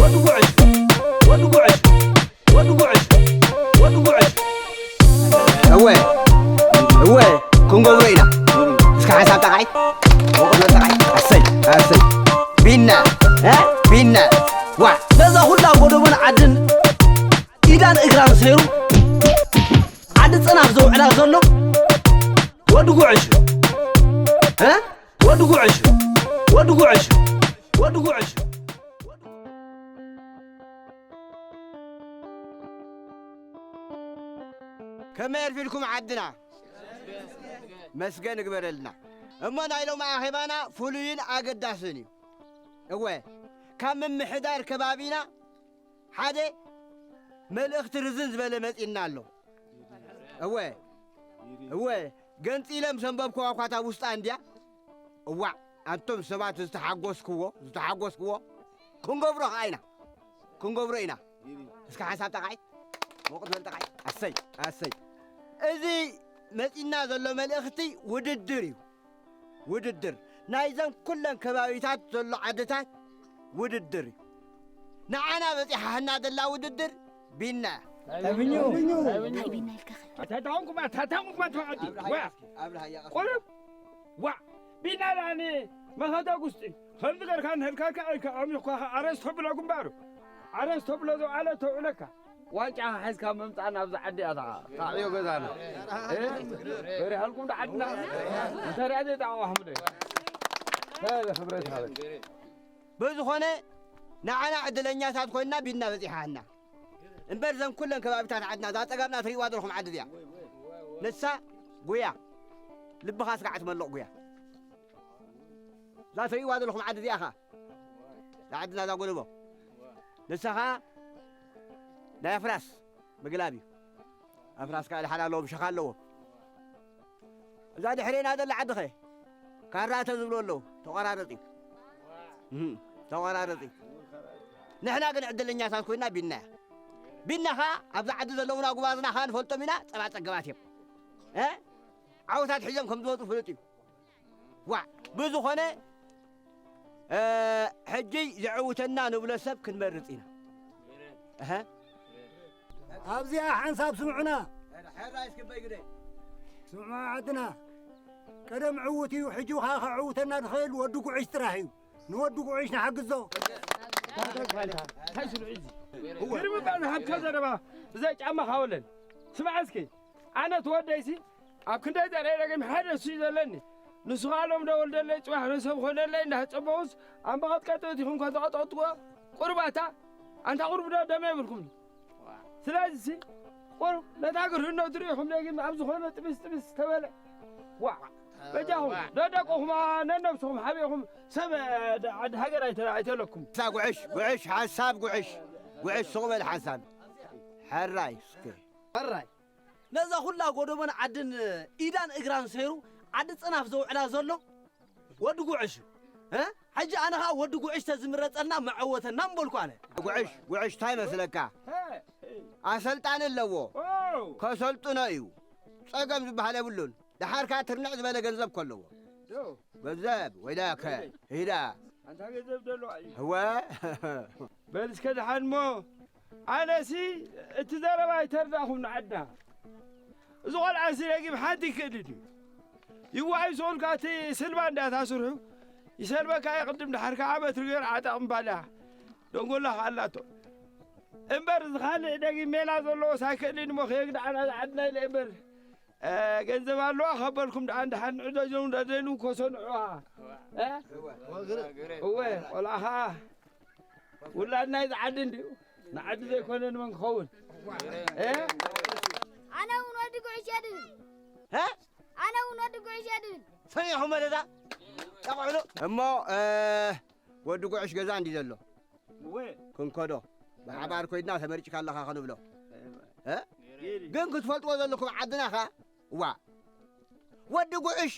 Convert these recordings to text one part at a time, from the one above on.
ወዲ ጉዕሽ፣ ወዲ ጉዕሽ፣ ወዲ ጉዕሽ፣ ወዲ ጉዕሽ። እወ፣ እወ፣ ክንገብሮ ኢና። እስከ ሓንሳብ ጠቓይ፣ ወቕሎ ጠቓይ። ኣሰይ፣ ኣሰይ። ቢና፣ እ? ቢና። ዋ፣ ነዛ ኩላ ጎደቦን ዓድን ኢዳን እግራን ሰይሩ፣ ዓዲ ጽናፍ ዘውዕላ ዘሎ ወዲ ጉዕሽ። እ? ወዲ ጉዕሽ፣ ወዲ ጉዕሽ፣ ወዲ ጉዕሽ። ከመይ ኣልፊልኩም ዓድና? መስገን እግበረልና። እሞ ናይ ሎሚ ኣኼባና ፍሉይን ኣገዳስን እዩ። እወ፣ ካብ ምምሕዳር ከባቢና ሓደ መልእኽቲ ርዝን ዝበለ መጺእና ኣሎ። እወ፣ እወ፣ ገንጺለ ምስ ኣንበብኩዋ እኳ እታ ውስጣ እንድያ። እዋዕ፣ ኣንቱም ሰባት ዝተሓጎስክዎ፣ ዝተሓጎስክዎ፣ ክንገብሮ ኸዓ ኢና፣ ክንገብሮ ኢና። እስከ ሓንሳብ ጠቓዒ፣ ሞቕ ዝበል ጠቓዒ። ኣሰይ፣ ኣሰይ። እዚ መጺእና ዘሎ መልእኽቲ ውድድር እዩ። ውድድር ናይዘን ኩለን ከባቢታት ዘሎ ዓድታት ውድድር እዩ። ንዓና በጺሓህና ዘላ ውድድር ቢና እያ። እንታይ ቢና ኢልካ? እንታይ ቢና ኢልካ? ታታኹም ኩማ፣ ታታኹም ኩማ ተባዕቲ። ኣብርሃ ዋ። ኣብርሃ እያ ቀስ ቁሩብ ዋ። ቢና ዳኒ መኸተ ጉስጢ። ከምዚ ገርካ ንህልካካ ኣይከ ኣሚኹካ ኣረስቶ ብሎ ግንባሩ። ኣረስቶ ብሎ ዘውዓለ ተውዕለካ። ዋንጫ ሒዝካ ምምጻእ ናብዛ ዓዲ እያ፣ እታ ታዕዮ ገዛና። እ? በሪሃልኩም ዶ ዓድና? እንተ ሪኣ ዘይጣዕዋ ኣሕምደ። እ፣ ክብረት ሃበን። ብዝኾነ፣ ንዓና ዕድለኛታት ኮይንና ቢድና በጺሓና። እምበር፣ ዘን ኩለን ከባቢታት ዓድና፣ እዛ ጸጋምና ትርእይዋ ዘለኹም ዓዲ እዚኣ። ንሳ ጉያ። ልብኻ ስጋዕ ትመልቕ ጉያ። እዛ ትርእይዋ ዘለኹም ዓዲ እዚኣ ኸኣ፣ እዛ ዓድና እዛ ጎደቦ። ንሳ ኸኣ ናይ ኣፍራስ ምግላብ እዩ። ኣፍራስ ከኣ ደሓን ኣለዎ፣ ብሸኻ ኣለዎ። እዛ ድሕሬና ዘላ ዓዲ ኸ ካራ ተዝብሎ ኣለዉ፣ ተቖራረጽ እዩ። እህ፣ ተቖራረጽ እዩ። ንሕና ግን ዕድለኛታት ኮይና ቢና እያ። ቢና ኸኣ ኣብዛ ዓዲ ዘለዉና ጉባዝና ኸኣ ንፈልጦም ኢና፣ ጸባ ጸገባት እዮም። እ? ዓወታት ሒዞም ከም ዝወጹ ፍሉጥ እዩ። ዋዕ፣ ብዝኾነ፣ እ፣ ሕጂ ዘዕውተና ንብሎ ሰብ ክንመርጽ ኢና። እሀ። ኣብዚኣ ሓንሳብ ስምዑና። ሕራይ እስኪ በይ ግደይ። ስምዑ ዓድና። ቀደም ዕዉት እዩ፣ ሕጂ ኸዓ ከዕውተና ዝኽእል ወዲ ጉዕሽ ጥራሕ እዩ። ንወዲ ጉዕሽ ንሓግዞ። እንታይ ስምዑ እዚ? ግርም እባ ዝሃብካ ዘረባ፣ ብዘይ ጫማ ካወለን። ስማዕ እስኪ፣ ኣነ ትወደይሲ፣ ኣብ ክንደይ ዘርኤ ደጊም ሓደ እሱ እዩ ዘለኒ። ንሱ ኸዓ ሎም ደወልደለይ፣ ጽባሕ ንሰብ ኾነለይ፣ እንዳጸበኹስ፣ ኣምባቐጥቀጥ በቲኹም ከ ተቐጥቀጥዎ፣ ቁርባታ፣ ኣንታ ቁርብ ዶ ደም የብልኩም። ስለዚሲ፣ ቁርብ ነታ ግርህነቱ ርኢኹም ደጊም ኣብ ዝኾነ ጥብስ ጥብስ ተበለ። ዋዕ፣ በጃኹም፣ ደደቆኹም፣ ነነብስኹም ሓቢእኹም፣ ሰብ፣ እ፣ ደ-፣ ዓዲ ሃገር ኣይተ-፣ ኣይተለኩም። እታ ጉዕሽ፣ ጉዕሽ፣ ሓንሳብ ጉዕሽ፣ ጉዕሽ፣ ስቕ በል ሓንሳብ። ሕራይ፣ እስከ። ሕራይ። ነዛ ኩላ ጎደቦን ዓድን ኢዳን እግራን ሰይሩ ዓዲ ጽናፍ ዘውዕላ ዘሎ ወዲ ጉዕሽ እዩ። እ? ሕጂ ኣነ ኸኣ ወዲ ጉዕሽ ተዝምረጸልና መዐወተና ምበልኩ ኣነ። ጉዕሽ፣ ጉዕሽ እንታይ መስለካ? ኣሰልጣኒ ኣለዎ። ዋው! ከሰልጥኖ እዩ። ጸገም ዝበሃል የብሉን። ደሓር ከኣ ትርንዕ ዝበለ ገንዘብ እኮ ኣለዎ። ዶ? ገንዘብ፣ ወይላከ፣ ሂዳ። ኣንታ ገንዘብ ደሎ እዩ። እወ። በል እስከ ደሓን እሞ፣ ኣነሲ እቲ ዘረባ ኣይተርዳእኹም ንዓድና። እዚ ቆልዓ እዚ ረጊም ሓንቲ ይክእል እዩ። ይዋይ ዝኸልካ እቲ ስልባ እንዳታ ስርሑ ይሰልበካ እዩ። ቅድም ድሓር ከዓ በትሪ ገይሩ ዓጠቕ ምባል እያ። ደንጎላ ከዓ ኣላቶ። እምበር እዚ ካልእ ደጊም ሜላ ዘለዎ ሳይክል እሞ ከየግድዓና ዝዓድና ኢለ እምበር፣ እ፣ ገንዘብ ኣለዋ ከበልኩም ደኣ እንድሓን ንዕዶ ዞም ደደኑ ኮሰንዑዋ። እ? እወ፣ ቆልዓ ከዓ ውላድ ናይዚ ዓዲ እንድዩ። ንዓዲ ዘይኮነ ንመን ክኸውን? እ? ኣነ እውን ወዲ ጉዕሽ እየ ድብል። እ? ኣነ እውን ወዲ ጉዕሽ እየ ድብል። ሰሚዕኹም መደዳ? ጠቕዕሉ። እሞ፣ እ፣ ወዲ ጉዕሽ ገዛ እንዲ ዘሎ? እወ። ክንከዶ። ብሓባር ኮይድና ተመሪጭካ ኣለኻ ክንብሎ። እ? ግን ክትፈልጥዎ ዘለኩም ዓድና ኸ? ዋ። ወዲ ጉዕሽ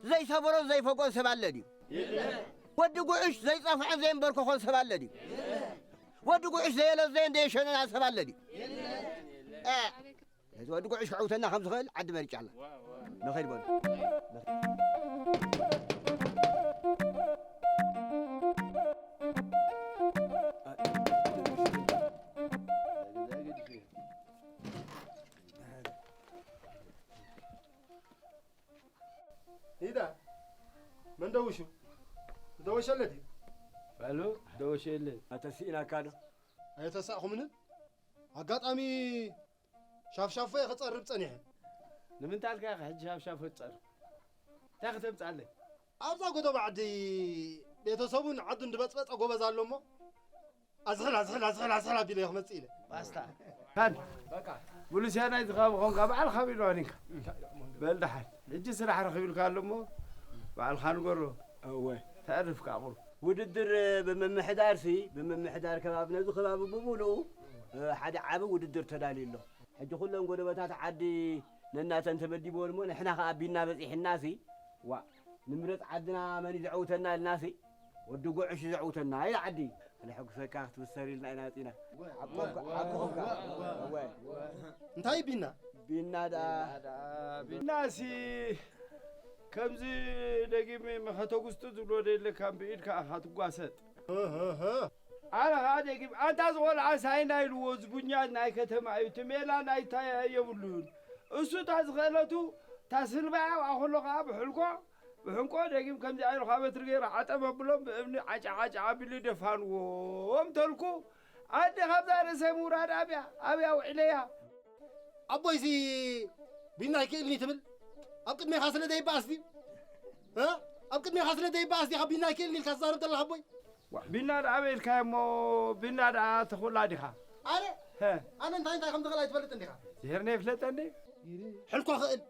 ዘይሰበሮን ዘይፈግኦን ሰብ ኣለ ድዩ? የለን። ወዲ ጉዕሽ ዘይጸፍዐን ዘየንበርኮኾን ሰብ ኣለ ድዩ? የለን። ወዲ ጉዕሽ ዘየለዘየን ዘየሸነና ሰብ ኣለ ድዩ? የለን። እ፣ ነዚ ወዲ ጉዕሽ ክዕውተና ከም ዝኽእል ዓዲ መሪጫ ኣላ። ንኸይድ በሉ። ንኸይድ። እንደውሹ ደወሸለ ድዩ? በሉ፣ ደወሸለ። ኣተስኢናካ ዶ? ኣየተሳእኹምንን? ኣጋጣሚ ሻፍሻፎ እየ ክጸርብ ጸኒሐ። ንምንታይ ኢልካ ኢኻ ሕጂ ሻፍሻፎ ትጸርብ? እንታይ ከተምጽኣለይ? ኣብዛ ጎደቦ ዓዲ ቤተሰቡን ዓዱን ድበጽበጸ ጎበዝ ኣሎ እሞ፣ ኣዝሕል፣ ኣዝሕል፣ ኣዝሕል፣ ኣዝሕል ኣቢለ እየ ክመጽእ ኢለ። ባስታ። ካን፣ በቃ። ብሉስያ ናይቲ ከባቢ ኾንካ፣ ባዕልኻ ቢሉ ኣኒካ። በል ደሓን። ሕጂ ስራሕ ረኺቡልካ ኣሎ እሞ፣ ባዕልኻ ንገሮ። እወ። ተዕርፍ ከኣ ቁሩብ። ውድድር ብምምሕዳር ሲ፣ ብምምሕዳር ከባቢ፣ ነዚ ከባቢ ብምሉኡ፣ እ፣ ሓደ ዓቢ ውድድር ተዳልዩ ኣሎ። ሕጂ ኩለን ጎደቦታት ዓዲ ነናተን ተመዲብወን እሞ፣ ንሕና ከኣ ቢና በጺሕና ሲ፣ ዋ፣ ንምረጽ ዓድና መን እዩ ዘዕውተና ኢልና ሲ፣ ወዲ ጉዕሽ ዘዕውተና ኢላ ዓዲ። ኣነ ሕጉሰካ ክትብሰር ኢልና ኢና መጺና። ሓቆ-፣ ሓቆ-፣ ሓቆ-፣ እወ። እንታይ ቢና? ቢና ደኣ። ቢና ደኣ፣ ቢናሲ ከምዚ ደጊም መኸተ ጉስጢ ዝብሎ ደለካ ብኢድካ ኢኻ ትጓሰጥ። ኣነ ኸዓ ደጊም ኣንታ ዝቖልዓ ሳይና ኢልዎ ዝቡኛ ናይ ከተማ እዩ፣ እቲ ሜላ ናይ ታይ የብሉን። እሱ እታ ዝኽእለቱ እታ ስልባያ ኣብኣ ከሎ ኸዓ ብሕልኮ ብሕንቆ ደጊም ከምዚ ኣይልኳ በትሪ ገይሩ ዓጠ መብሎም ብእምኒ ዓጫ ዓጫ ኣቢሉ ደፋንዎም ተልኩ። ኣደ ካብዛ ርእሰይ ምውራድ ኣብያ ኣብያ ውዒለያ። ኣቦይሲ ቢና ኣይክእልኒ ትብል? ኣብ ቅድሜኻ ስለ ዘይበኣስ ድዩ? እ? ኣብ ቅድሜኻ ስለ ዘይበኣስ ዲኻ ቢና ኣይክእልኒ ኢልካ ትዛረብ ዘለኻ ኣቦይ? ዋ፣ ቢና ደኣ ኣበይ ኢልካዮ እሞ ቢና ደኣ ተኹላ ዲኻ? ኣነ? ሀ። ኣነ እንታይ እንታይ ከም ዝኽእል ኣይትፈልጥን ዲኻ? ዝሄርና ይፍለጠ እንዴ? ሕልኮ ኽእል፣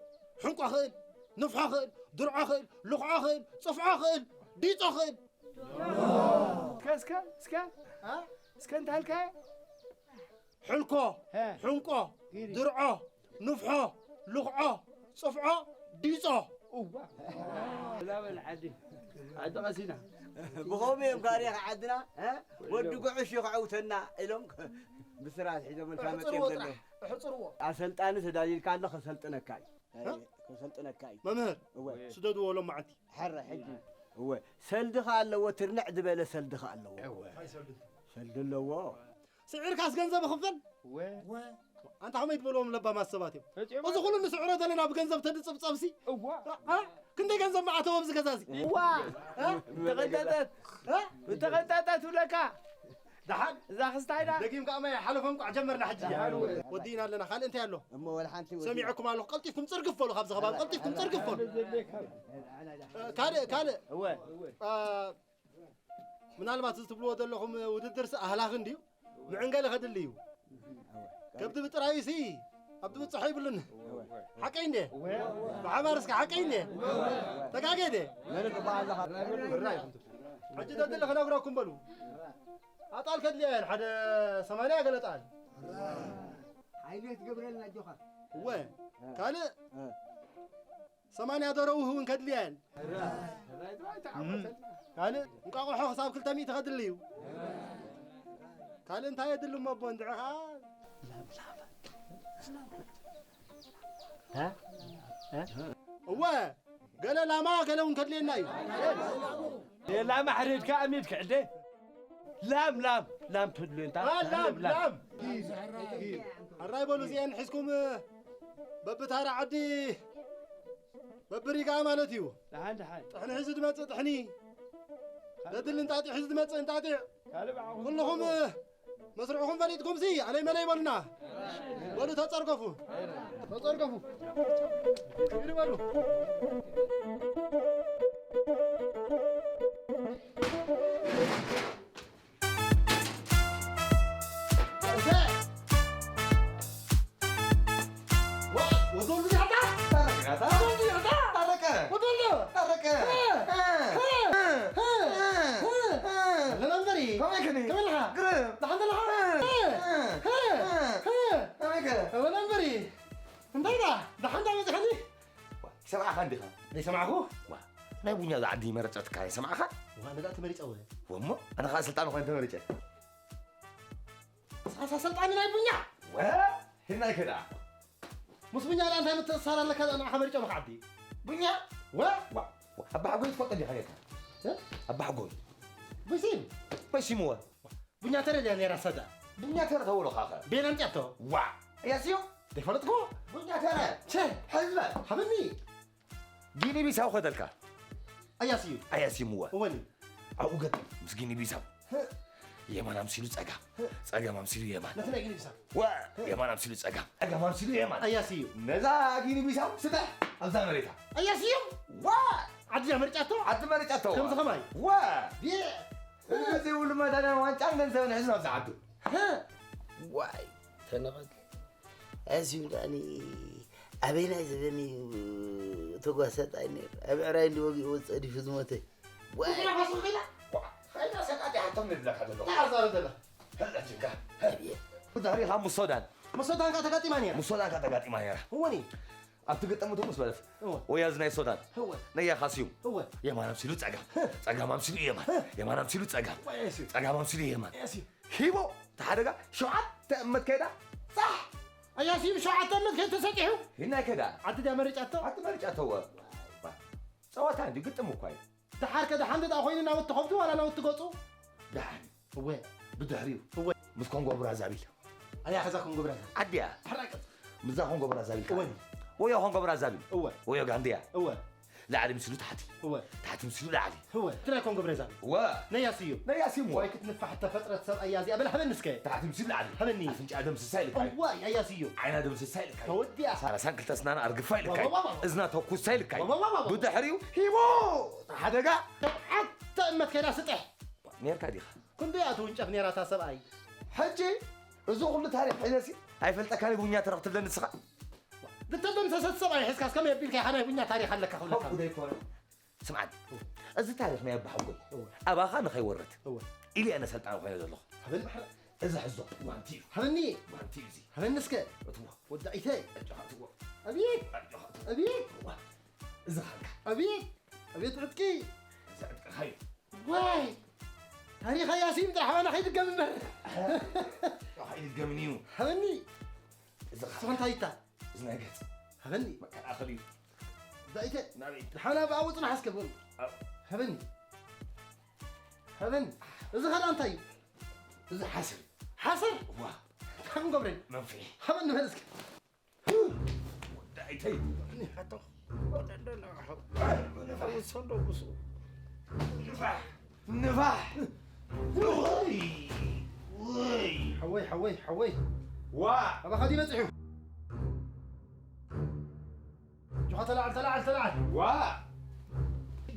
ሕንቆ ኽእል፣ ንፍሖ ኽእል፣ ድርዖ ኽእል፣ ልኽዖ ኽእል፣ ጽፍዖ ኽእል፣ ዲጾ ኽእል። እስከ፣ እስከ፣ እስከ። እ? እስከ እንታይ ኢልካዮ? ሕልኮ፣ ሀ። ሕንቆ፣ ጊሪ። ድርዖ፣ ንፍሖ፣ ልኽዖ፣ ጽፍዖ፣ ዲጾ። እዋ። ላበል ዓዲ። ዓዲ ቀሲና። ብኸምኡ እዮም ካሪኽ ዓድና፣ እ? ወዲ ጉዕሽ እዩ ክዐውተና ኢሎም ብስራት ሒዞም ኣሕጽርዎ መጽዮም ጥራሕ፣ ዘለዉ። ኣሕጽርዎ። ኣሰልጣኒ ተዳሊልካ ኣሎ፣ ከሰልጥነካ እዩ። እ? ከሰልጥነካ እዩ። መምህር፣ እወ። ስደድዎ ሎም መዓልቲ። ሕረ፣ ሕጂ። እወ። ሰልዲ ኸኣ ኣለዎ፣ ትርንዕ ዝበለ ሰልዲ ኸኣ ኣለዎ። እወ። እንታይ ሰልዲ? ሰልዲ ኣለዎ። ስዒርካስ ገንዘብ ይኽፈል? ወ። ወ። ኣንታ ከመይ ትበልዎም ለባማት ሰባት እዮም። ፈጺሞም። እዚ ኩሉ ንስዕሮ ዘለና ብገንዘብ ተድጽብጸብሲ? እዋ። ኣ? ክንደይ ገንዘብ መዓተዎ ኣብዚ ገዛዚ? እዋ። እ? ተቐንጠጠት። እ? ተቐንጠጠት ትብለካ። ደሓን። እዛ ክስታይ ዳ? ደጊም ከኣ ማይ ሓለፎም ቋዕ ጀመርና ሕጂ። ደሓን ወ። ወዲእና ኣለና። ካልእ እንታይ ኣሎ? እሞ ወላ ሓንቲ ወዲእና። ሰሚዐኩም ኣለኹ። ቀልጢፍኩም ጽርግፍ በሉ ካብዚ ከባቢ። ቀልጢፍኩም ጽርግፍ በሉ። እ፣ ካልእ፣ ካልእ። እወ። እ፣ ምናልባት እዚ ትብልዎ ዘለኹም ውድድርሲ ኣህላኺ እንድዩ፣ ምዕንገሊ ከድሊ እዩ። ከብዲ ብጥራዩሲ ኣብ ትብጽሖ ይብሉን። ሓቀይ እንዴ? ብሓባር እስከ ሓቀይ እንዴ? ተጋጌ እንዴ? ሕጂ ተድሊ ክነግረኩም በሉ። ኣጣል ከድልያ እየን፣ ሓደ ሰማንያ ገለ ጣል። ሓይሊ ትገብረልና ኣጆኻ። እወ፣ ካልእ ሰማንያ ደረው እውን ከድልያ እየን። ካልእ እንቋቑሖ ክሳብ ክልተ ሚእቲ ከድሊ እዩ። ካልእ እንታይ የድሊ እሞ ኣቦ እንድዒ ኸዓ? እ? እ? እወ፣ ገለ ላማ ገለ እውን ከድልየና እዩ። ላማ ሕሪድካ ኣሚድ ክዕደ። ላም፣ ላም፣ ላም ተድልዮ እንታ አ፣ ላም፣ ላም። ላም። ኣራይ በሉ እዚአን ሒዝኩም በብታራ ዓዲ በብሪጋ ማለት እዩ። ደሓን፣ ደሓን። ጥሕኒ ሒዙ ዝመጽእ ጥሕኒ፣ ዘድሊ እንጣጢዕ ሒዙ ዝመጽእ እንጣጢዕ። ካልእ ብዓኹም ኩልኹም መስርዕኹም ፈሊጥኩም ሲ ኣለይ መለይ በሉና። በሉ ተጸርገፉ። ተጸርገፉ። ይግሪ በሉ። ወዶሉ ዚያታ? ታረቀ። ወዶሉ ዚያታ? ታረቀ። ወዶሉ። ታረቀ። እ። እ። እ። እ። እ። እ። ኣለና እምበሪ። ከመይ ከኒ? ከመይ ኣለኻ? ግርም። ደሓን ዘለኻ? እ። እ። እ። እ። እ። ከመይ ከ? ኣለና እምበሪ። እንታይ ዳ? ደሓን ዳ መጽኻኒ? ዋ፣ ይሰምዓኻ እንዲኻ? ዘይሰማዕኹ? ዋ፣ ናይ ቡኛ ዝዓዲ መረጸትካ ይሰምዓኻ? ዋ፣ ነዛ ተመሪጸ ወ። ወሞ፣ ኣነ ኸኣ ስልጣን ኾይነ ተመሪጸ። ሳሳ ሰልጣን ናይ ቡኛ? ወ፣ ህናይ ከዳ። ምስ ቡኛ ዳ እንታይ ምትእሳር ኣለካ? ንዓኻ መሪጸ መኻዓዲ። ቡኛ? ወ? ዋ፣ ዋ፣ ኣባ ሓጎይ ትፈልጦ ዲኻ ጌርካ? እ? ኣባ ሓጎይ። በሲም? በሲም ወ። ቡኛ ተረድያ ነይራ ሰዳ። ቡኛ ተረ ተብሎ ኻኸ? ቤን ኣምጥያቶ። ዋ! ያስዮ? ዘይፈለጥኩ? ቡኛ ተረ። ቸ! ሕዝበ! ሃበኒ! ጊኒ ቢሳው ኸተልካ። ኣያስዩ። ኣያስይምዎ። እወኒ። ኣብኡ ገጥም ምስ ጊኒ ቢሳው። የማን ኣምሲሉ ጸጋም፣ ጸጋም ኣምሲሉ የማን። ነቲ ናይ ጊኒ ቢሳው። ዋ! የማን ኣምሲሉ ጸጋም፣ ጸጋም ኣምሲሉ የማን። ኣያስዩ። ነዛ ጊኒ ቢሳው ስጠሕ ኣብዛ መሬታ። ኣያስዩ። ዋ! ዓዲ ድያ መሪጻቶ? ዓዲ መሪጻቶ። ከምዚ ከማይ? ዋ! ዲ- እዚ ሁሉ መዳልያን ዋንጫን ገንዘብን ሒዙ ናብዛ ዓዱ። ዋይ! ተነቐል። ኣዚዩ ዳኒ ኣበይናይ ዘበን እዩ ተጓሳጣይ ነይሩ? ኣብ ዕራይ እንዲ ወጊእዎ ጸዲፉ ዝሞተ። ዋይ! ንስኻ ፋስኹ ኸይዳ? ዋ፣ ኸይዳ ሰቃጢ ሓቶም ንብለካ ዘለኹ። እንታይ ኣዛረብ ዘላ? ህለት እንካ። ብድሕሪኻ ምስ ሶዳን። ምስ ሶዳን ከኣ ተጋጢማ ነይራ? ምስ ሶዳን ከኣ ተጋጢማ ነይራ። እወኒ። ኣብቲ ግጥም እቶ ምስ በለት። እወ። ወይ ኣዚ ናይ ሶዳን። እወ። ነያ ኻስዩ። እወ። የማን ኣምሲሉ ጸጋም። ጸጋም ኣምሲሉ የማን። የማን ኣምሲሉ ጸጋም። ወይ ኣስዩ። ጸጋም ኣምሲሉ የማን። ኣስዩ። ሂቦ፣ እቲ ሓደጋ ሸውዓተ እመት ከይዳ፣ ጻሕ! ኣያስዩ ሸውዓተ እመት ከይዱ ተሰጢሑ? ሂናይ ከይዳ። ዓዲ ድያ መሪጫቶ? ዓዲ መሪጫቶ፣ እወ። ጸወታ እንዲ ግጥም እኳ እዩ። ደሓር ከ ደሓን ደኣ ኮይኑ ናውቲ ከብዱ ዋላ ናውቲ ገጹ? ደሓን። እወ። ብድሕሪኡ። እወ። ምስ ኮንጎ ብራዛቪል። ኣያ ከዛ ኮንጎ ብራዛቪል። ዓዲ እያ። ሕራይ ቀጽ። ምስዛ ኮንጎ ብራዛቪል ከኣ። እወ። ወዮ ኮንጎ ብራዛቪል። እወ። ወዮ ጋንድያ። እወ። ላዕሊ ምስሉ ታሕቲ። እወ። ታሕቲ ምስሉ ላዕሊ። እወ። እቲ ናይ ኮንጎ ብራዛቪል። እወ። ነያ ስዩ። ነያ ስዩ እሞ። ዋይ ክትንፋሕ እተፈጥረት ሰብኣይ እያ እዚኣ። በል ሃበኒ እስከ። ታሕቲ ምስሉ ላዕሊ። ሃበኒ። ኣፍንጫ ደምስሳ ኢልካ እዩ። እዋይ፣ ኣያ ስዩ። ዓይና ደምስሳ ኢልካ እዩ። ተወዲኣ። ሰላሳን ክልተ ስናን ኣርግፋ ኢልካ እዩ። ዋው፣ ዋው፣ ዋው። እዝና ተኩሳ ኢልካ እዩ። ዋው፣ ዋው፣ ዋው፣ ዋው። ብድሕሪኡ ሂቦ ሓደጋ። ሸውዓተ እመት ከይዳ ስጥሕ። ኔርካ ዲኻ? ክንደይ እያ ትውንጨፍ ኔራ እታ ሰብኣይ? ሕጂ እዚ ኩሉ ታሪኽ ሒዘሲ ኣይፈልጠካን ቡኛ ተረኽ ትብለኒ ንስኻ? ዝተደምሰሰት ሰብኣይ ሒዝካስ ከመይ ኣቢልካ ኢኻ ናይ ቡኛ ታሪኽ ኣለካ ክብለካ? ከምኡ ዘይኮነ። ስምዓኒ፣ እዚ ታሪኽ ናይ ኣባሓጎይ እወ። ኣባኻ ንኸይወርድ እወ። ኢለ እየ ነሰልጣን ኮይነ ዘለኹ። ሃበኒ። እዚ ሕዞ፣ ጓንቲ እዩ። ሃበኒ። ጓንቲ እዩ እዚ። ሃበኒ እስከ። እትዎ። ወዳኢተይ። ኣጆኻ እትዎ። ኣቤት። ኣጆኻ እትዎ። ኣቤት። እዋ። እዚ ኻልካ። ኣቤት። ኣቤት ዕጥቂ። እዚ ዕጥቅኻ እዩ። ዋይ! ታሪኽ ኣያሲም ጥራሕ ኣባና ከይድገም እምበር። ከይድገምን እዩ። ሃበኒ። እዚ ኻልካ። ስኻ እንታይ ኢታ? እዚ ናይ ገጽ። ሃበኒ። መከላኸሊ እዩ። ዳኢተ። ናበይ? ሓና ብኣቡ ጽናሕ እስከ በሉ። ኣብ- ሃበኒ። ሃበኒ። እዚ ኻልኣ እንታይ እዩ? እዚ ሓሰር። ሓሰር? ዋ። እንታይ ክንገብረን? መንፍሒ። ሃበኒ በል እስከ። ወዳኢተይ። እኒ ሓቶ። ወደንደና ሓው። ወሰንዶ ብሱ። ንፋሕ። ንፋሕ። ውይ። ውይ። ሓወይ፣ ሓወይ፣ ሓወይ። ዋ። ኣባኻ ድዩ በጺሑ? ጆኻ ተላዓል፣ ተላዓል፣ ተላዓል። ዋ።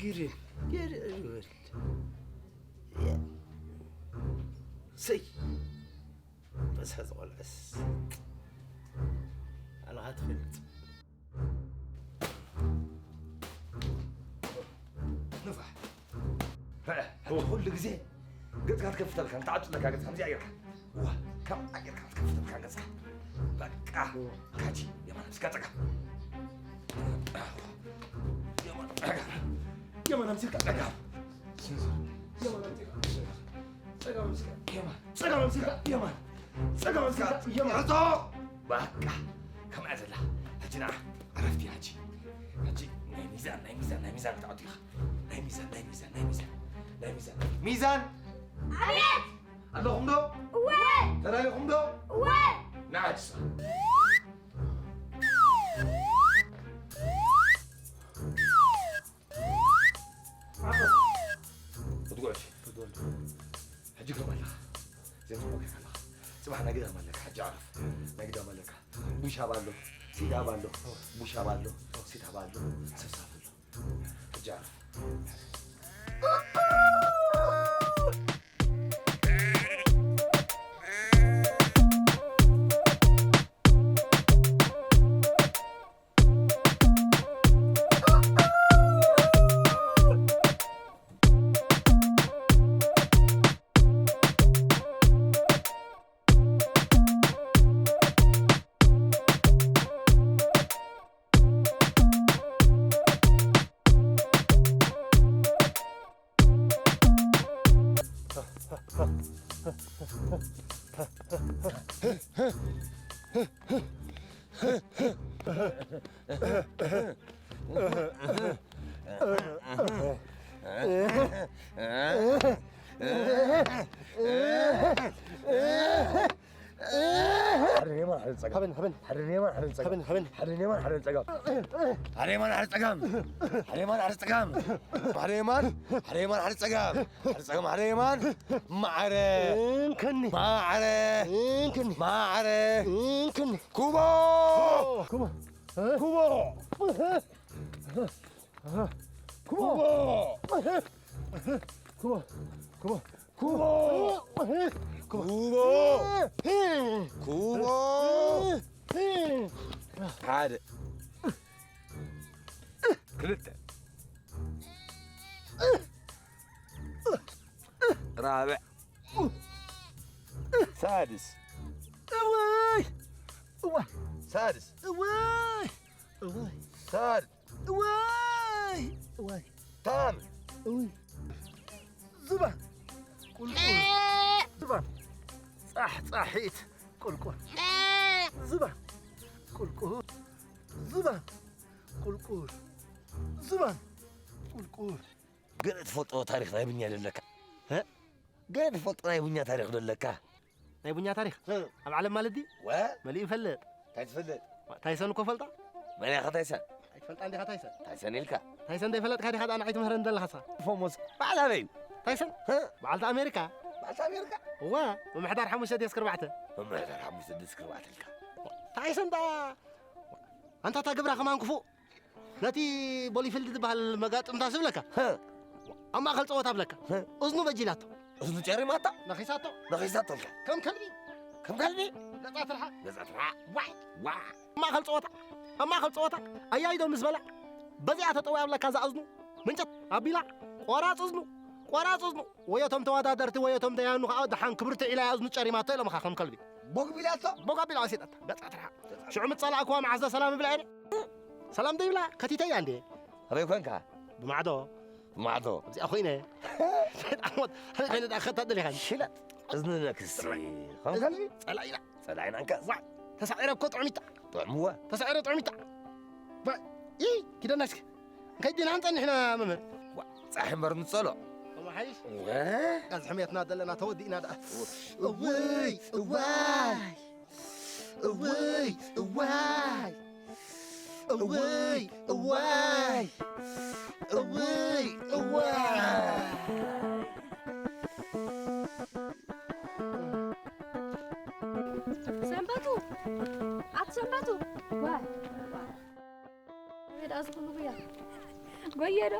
ግርም። ግርም ይበል። ሰይ። በስሐ ዝቖልዐስ ኣልኻ ትፈልጥ። ንፋሕ። በለ፣ ሕጂ ኩሉ ግዜ ገጽካ ትከፍተልካ፣ ንትዓጹለካ ገጽካ ከምዚኣ ጌርካ። ዋ፣ ከምኣ ጌርካ ትከፍተልካ ገጽካ። በቃ፣ ካጂ፣ የማን ኣምሲልካ ጸጋም። የማን፣ ጸጋም። የማን ኣምሲልካ ጸጋም። የማን ኣምሲልካ ጸጋም። ጸጋም ኣምሲልካ የማን። ጸጋም ኣምሲልካ የማን። ጸጋም ኣምሲልካ የማን። ዕጾ! በቃ፣ ከምኣ ዘላ። ሕጂ ንዓ፣ ዕረፍቲ ሕጂ። ሕጂ ናይ ሚዛን፣ ናይ ሚዛን፣ ናይ ሚዛን ክትኣቱ ኢኻ። ናይ ሚዛን፣ ናይ ሚዛን፣ ናይ ሚዛን፣ ናይ ሚዛን። ሚዛን! ኣቤት! ኣለኹም ዶ? እወ! ተዳሊኹም ዶ? እወ! ንዓ ሕጂ ስራሕ። ክትጎዕሽ። ክትጎዕሽ። ሕጂ ከም ኣለኻ። ዘይትጎዕሽ ኣለኻ። ጽባሕ ናይ ግዳም ኣለካ። ሕጂ ዓረፍ። ናይ ግዳም ኣለካ። ቡሻብ ኣሎ። ሲዳብ ኣሎ። ቡሻብ ኣሎ። ሲዳብ ኣሎ። ሰብሳብ ኣሎ። ሕጂ ዓረፍ። ሓደ ንየማን፣ ሓደ ንጸጋም። ሃበን፣ ሃበን። ሓደ ንየማን፣ ሓደ ንጸጋም። ሃበን፣ ሃበን። ሓደ ንየማን፣ ሓደ ንጸጋም። ሓደ የማን፣ ሓደ ጸጋም። ሓደ የማን፣ ሓደ ጸጋም። ሓደ የማን፣ ሓደ የማን፣ ሓደ ጸጋም። ሓደ ጸጋም፣ ሓደ የማን። ማዕረ። እንክኒ። ማዕረ። እንክኒ። ማዕረ። እንክኒ። ኩቦ። ኩቦ። ኩቦ። ኩቦ። ኩቦ። ኩቦ። ኩቦ። ኩቦ። ኩቦ። ኩቦ። ሓደ። ክልተ። ራብዕ። ሳድስ። እዋይ! እዋይ! ሳድስ። እዋይ! እዋይ! ሳድስ። እዋይ! እዋይ! ታም። እውይ! ዝባን! ቁልቁል! ዝባን! ጻሕ ጻሒት! ቁልቁል! ዝባን! ቁልቁል! ዝባን! ቁልቁል! ዝባን! ቁልቁል! ገለ ትፈልጦ ታሪኽ ናይ ቡኛ ደለካ? እ? ገለ ትፈልጦ ናይ ቡኛ ታሪኽ ደለካ? ናይ ቡኛ ታሪኽ? እ። ኣብ ዓለም ማለት ድዩ? ወ? መሊኡ ይፈልጥ። እንታይ ትፈልጥ? ታይሰን እኮ ፈልጣ? መን እያ ታይሰን? ኣይትፈልጣ እንዲኻ ታይሰን? ታይሰን ኢልካ? ታይሰን ዘይፈለጥካ ዲኻ ደኣ ንዓይ ትምህረኒ ዘለኻሳ? ፎሞስ በዓል ኣበይ እዩ? ታይሰን? እ? በዓልቲ ኣሜሪካ። በዓልቲ ኣሜሪካ? እዋ፣ ምምሕዳር ሓሙሽተ ዴስክ ኣርባዕተ። ምምሕዳር ሓሙሽተ ዴስክ ኣርባዕተ ኢልካ? ታይሰን ደኣ ኣንታ እታ ግብራ ከማን ክፉእ። ነቲ ቦሊፊልድ ዝበሃል መጋጥምታ ስብለካ፣ ሀ። ኣብ ማእከል ጸወታ ብለካ፣ ሀ። እዝኑ በጂላቶ። እዝኑ ጨሪማታ? ነኺሳቶ። ነኺሳቶ ኢልካ? ከም ከልቢ። ከም ከልቢ? ገጻ ትርሓ። ገጻ ትርሓ። ዋይ! ዋ! ኣብ ማእከል ጸወታ፣ ኣብ ማእከል ጸወታ ኣያይዶ ምስ በላ፣ በዚኣ ተጠውያ ብለካ እዛ እዝኑ፣ ምንጨት ኣቢላ፣ ቆራጽ እዝኑ፣ ቆራጽ እዝኑ፣ ወዮቶም ተወዳደርቲ፣ ወዮቶም ደያኑ ከኣ ደሓን ክብርቲ ዒላ እያ እዝኑ ጨሪማቶ ኢሎምኻ ከም ከልቢ። ቦግ ቢላቶ? ቦግ ኣቢላ ወሲዳታ። ገጻ ትርሓ። ሽዑ ምስ ጸላእክዋ መዓስ ዶ ሰላም እብላ እየ? ሰላም ዶ ይብላ? ከቲተያ እንዴ? ኣበይ ኮንካ? ብማዕዶ። ብማዕዶ። ኣብዚኣ ኮይነ። ሰይጣን ሞት። ኣበይ ኮይነ ደኣ ክኸታ ደሊኻኒ? ሽለጥ። እዝኒ ነክሲ። ከም ከልቢ? ጸላኢና። ጸላኢና እንካስ። ዋ፣ ተሳዒረ እኮ ጥዑሚታ። ጥዑምዋ። ተሳዒረ ጥዑሚታ። ባ-፣ ይ፣ ኪደና እስኪ። ከይድና ንጸንሕና መምህር። ዋ፣ ጻሒ እምበር ንጸሎ። ከምኡ ሓይሽ? ወ? ኣብዚ ሕሜትና ዘለና ተወዲእና ደኣ። እውይ፣ እዋይ። እውይ፣ እዋይ። እውይ፣ እዋይ። እውይ፣ እዋይ። ሰንበቱ! ኣቲ ሰንበቱ! ዋ! ኣበይ ደኣ ዝኹሉ ጉያ? ጎየ ዶ?